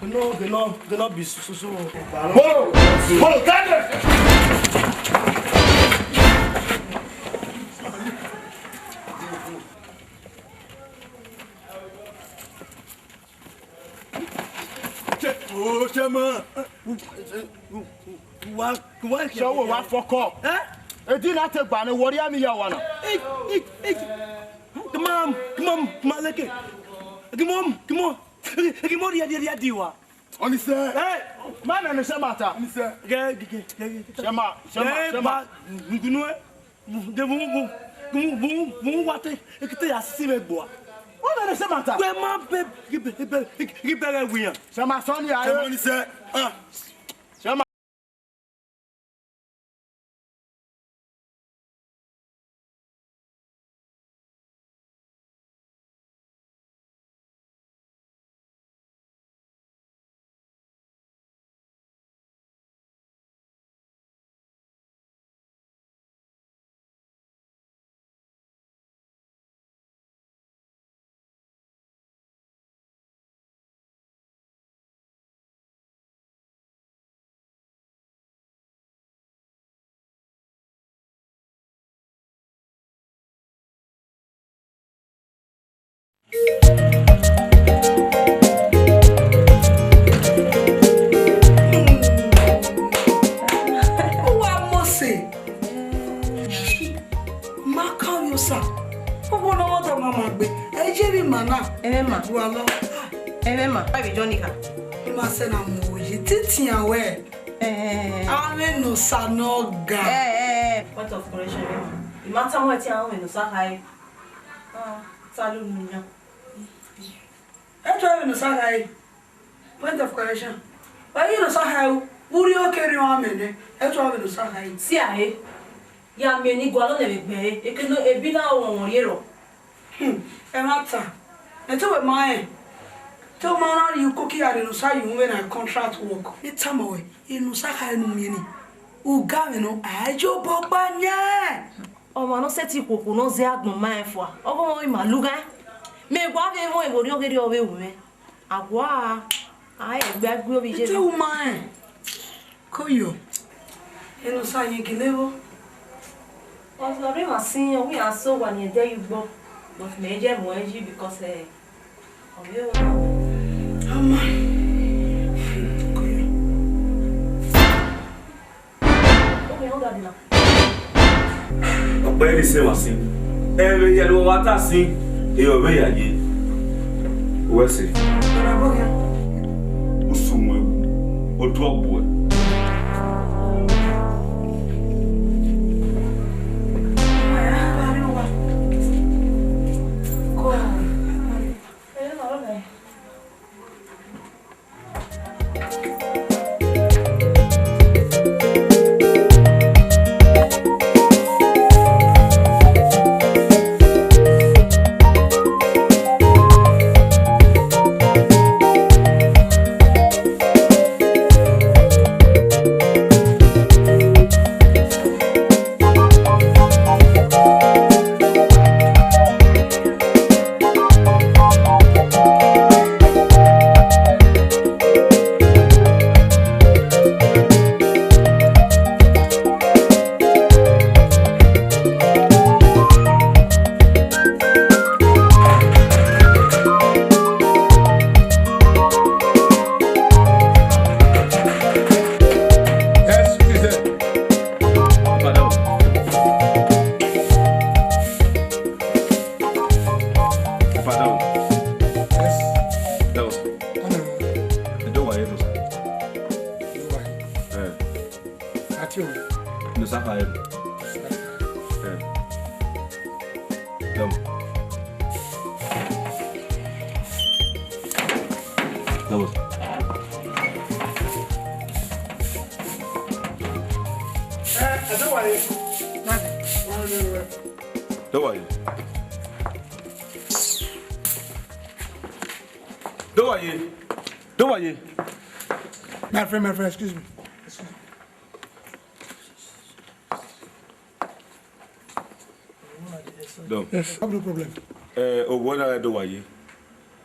no, no, no, no, be soso. Follow, follow, stand there. Oh, Shema. Wa, wa, wa. Sẹ wo wa fọkọ. Eh? Edi na te gba ne wọ rhie amiya owa na. Ei, ei, ei. Come on, come on, come on, leke. Come on, come on. Come on, rhie, rhie, rhie, di wa. Ọnise. Eh, ma nene sẹ ma ta. Ọnise. Ge, ge, ge, ge, ge. Sẹ ma, sẹ ma, eh, sẹ ma. Ba, ngunu e. De bu, bu, bu, bu, bu wa te, ekete ya sisi vbe gbua. Wa nene sẹ ma ta. Wẹ ma bẹ, bẹ, bẹ, bẹ, bẹ, bẹ, bẹ, wian. Sẹ ma sọ ni a. Sẹ ma ni sẹ. Ah. Sẹ ma. Uwa Mose, ma kan ovbi osa. Uwu ne ọ vbe ọdọ ma ma gbe. Ẹ ye vbe ima na. Ẹmwẹ ma. Wa lọ. Ẹmwẹ ma. Ba vbe Johnny ka. Ima sẹ na mu oyi titian wẹ. Eh. Avbe ne osa ne ọ ga. Eh, eh. Point of correction, ẹmwẹ ma. I ma tama wẹ te a rẹn ne osa khare. Ah, ta lo nu yan. Ẹ tọ vbe ne osa khare. Point of correction. Wa ye ne osa khare o. Vbe u rhie okere ọmwa mẹ nẹ. Ẹ tọ vbe ne osa khare. Si a he. Ya miẹn ne I gualọ nẹ vbe egbe ẹre, ekene ebi na ọmwọmwọ rhie rrọọ. Hmm, ẹmwata, ne te wẹ ma rẹn, te u ma na rhie ukoki ya rhie ne osa ye uhunmwu vbe na contract work. Ne I tama ruẹ, ene osa khare ne u miẹn nii, uga mwẹ nọ, a i ye obọ gba yan. Ọmwa ne ọ sẹtin khuokhuo ne ọ zẹ agbọn ma rẹn fua, ọghe ọmwa ima lughaẹn. Mẹ gua vbe emọ ẹvbo orhiọn ghe rriọ vbe ru mwẹ. A gua, a i gbe a gbe ovbi iye. Te u ma rẹn. Koyo, ene osa ye gele vbo? Ọzọ rre emwa sin, ọ wẹ iran sẹ owa ne ẹdẹ ye ugbo, but mẹ i je mu ẹn yi because, eh, ọ vbe ro na. Ama. Koyo. Ọ vbe rẹn ọdadẹ na. Ọ kpẹẹ ne I sẹ emwa sin. Ẹmwẹ hia ne uwa ta sin, e ọ vbe ya ye. Uwẹ sẹ. Usun mu ẹwu, otu ọ gbuẹ. Yes, please, sir. Ipadao. Ipadao. Yes. Dao. Hello. Ẹdẹ wa ye no sa. Ẹdẹ wa ye. Eh. Ati o. No sa fa ye. Eh. Dao. Dao. Eh, ẹdẹ wa ye. Ẹdẹ wa ye. Dọ wa ye. Dọ wa ye. My friend, my friend, excuse me. Dọ. Yes, have no problem. Eh, owẹ na dọ wa ye.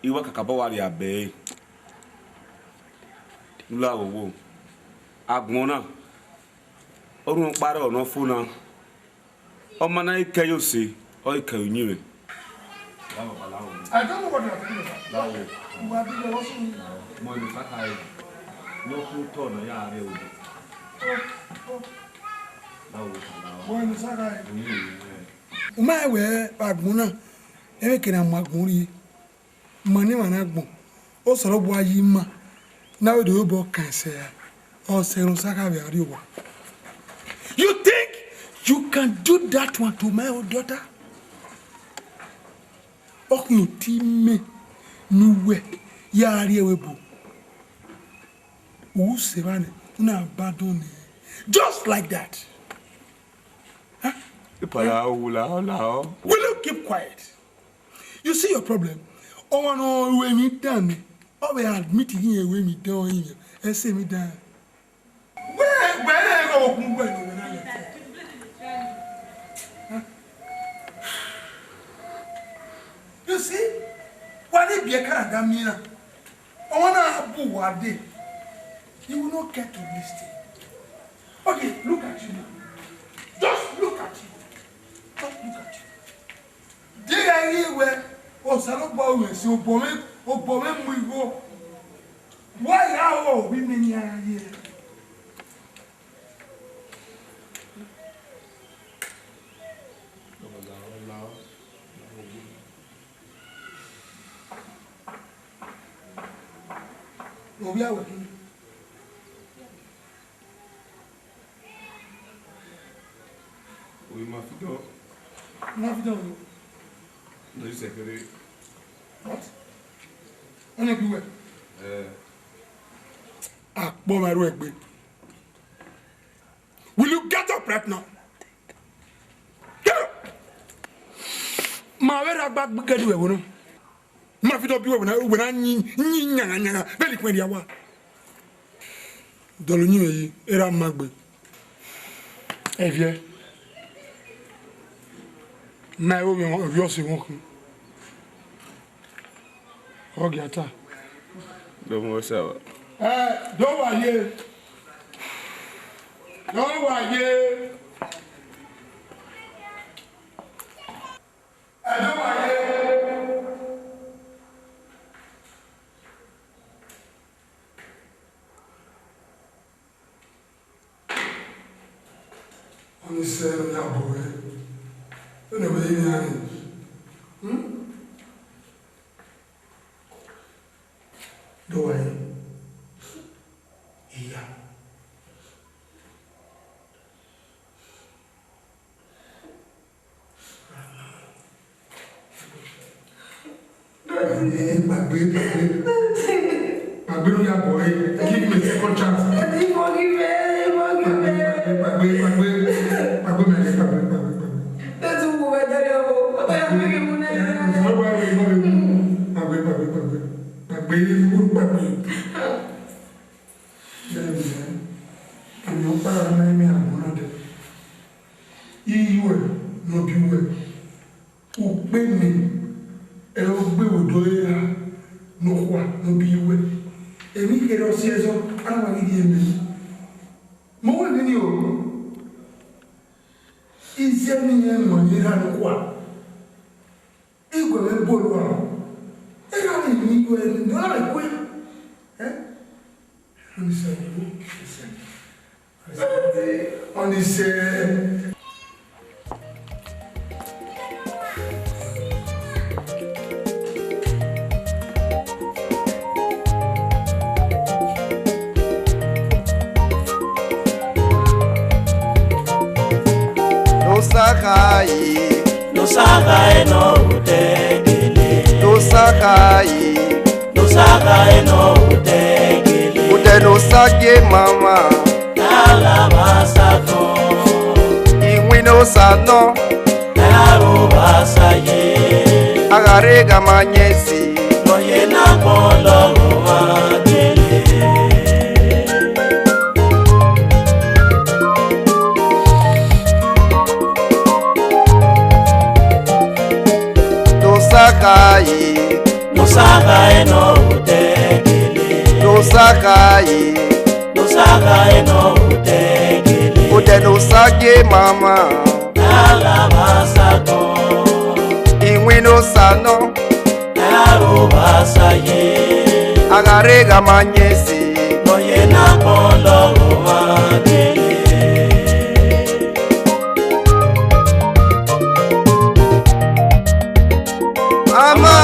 I wa kakabọ wa rhie abẹ ẹre. U la wo wo. Agbọn na. Orhunmwu ọkpa rrọọ ne ọ fo na. Ọ ma na i kẹ ye ose, ọ i kẹ ye uyinmwẹ. I don't know what you are talking about. You are doing what you. Ne ọ khin otọ ne ọ ya rrie obo. Na wo kala wa. Wẹ ne Saka rre. Mm, eh. U ma wẹ agbọn na, ẹmwẹ ke na mu agbọn rrie. Ma ne emwa na agbọn, Osanobua yi ima, ne a vbe do re obọ kan ẹsẹ ra, ọ sẹ ne Saka vbe a rrie owa. You think you can do that one to my own daughter? Ọ khian oti mẹ ne uwẹ ya rrie ẹvbo ebo. U sẹ evba nẹ, u na badọ nẹ. Just like that. Huh? Ipala owu la, ọ la ọ. Will you keep quiet? You see your problem? Ọmwa ne ọ ru emwi dan nẹ, ọ vbe admit ghi rẹn ru emwi dan ọre iyẹn, ẹ sẹ emwi dan. Wẹ, wẹ rẹn ghe okun wẹ ne wẹ na lẹ. You see, wa ni biẹ Canada miẹn na, ọmwa na bu uwa dee, you will not get to listen. Okay, look at you now. Just look at you. Just look at you. Deghẹ I ghi wẹ Osanobua ru ẹse, obọ mwẹ, obọ mwẹ mu igho. Wa ya ho ovbi mwẹ nian ye. Ovbi awẹ khin. Oyi ma fi dọn. Ma fi dọn. Nọ yi sẹkẹrẹ. What? Ọnẹ bi wẹ. Eh. Akpọ ma ru ẹgbe. Will you get up right now? Get up! Ma vbe rre agba gẹdẹ ẹvbo na. Ma fi dọ bi wẹ, wẹ na, wẹ na yin, yin yanga yanga, vbene ikhuẹn rhia wa. Dọlọ uyinmwẹ yi, erha ma gbe. Ẹviẹ, ma i re ovbi ọse wọn khin. Ọ gia ta. Do mu osa wa. Ẹ, do wa ye. Do wa ye. Ẹ, do wa ye. Ọni sẹ ne ọ ya bọ ẹre, vbene ọ vbe re nian ni. Hmm? Do wa ye. Iya. Gbàgbé, gbàgbé. Gbàgbé ló yà bọ̀ ẹ́. Give me a second chance. Daddy, forgive me, forgive me. Gbàgbé, gbàgbé, gbàgbé. Gbàgbé mi, gbàgbé, gbàgbé, gbàgbé. Daddy, wo ẹ jáde o. Ó yà mí kí n mú náà. Ẹ, mo wá rí mọ́ mi. Gbàgbé, gbàgbé, gbàgbé. Gbàgbé, gbàgbé. Bẹ́ẹ̀ ni, èmi ò pààrọ̀ náà, èmi àgbọ̀n náà dẹ̀. Iye uwẹ ne ọ biẹ uwẹ, ukpe ne ẹre ọ gbe vbe odọ ẹre ra ne okhua ne ọ biẹ uwẹ. Emwi kherhe ọ si ẹzọ, a na wa ghi rhie mẹ. Mẹ wẹ nene o, iziẹ ne irẹn nọ ye erha ne okhua. Igue mwẹ bolo aro, erha ne I miẹn igue ne ọ na vbe kue. Eh? Ọnise, Ọnise. Osa kha yi. Osa kha yi nọ otẹ gele. Osa kha yi. Osa kha yi nọ otẹ gele. Otẹ ne Osa gie mama. Alavbasa tọn. Iwinna Osa nọ. Alavbasa ye. A gha rre gha ma yẹn si. Nọ ye na kpọlọ ọmwa gele. Osa kha yi. Osa kha yi nọ otẹ gele. Osa kha yi. Osa kha yi nọ otẹ gele. Otẹ ne Osa gie mama. Alavbasa tọn. Iwinna Osa nọ. Alavbasa ye. A gha rre gha ma yẹn si. Nọ ye na Ama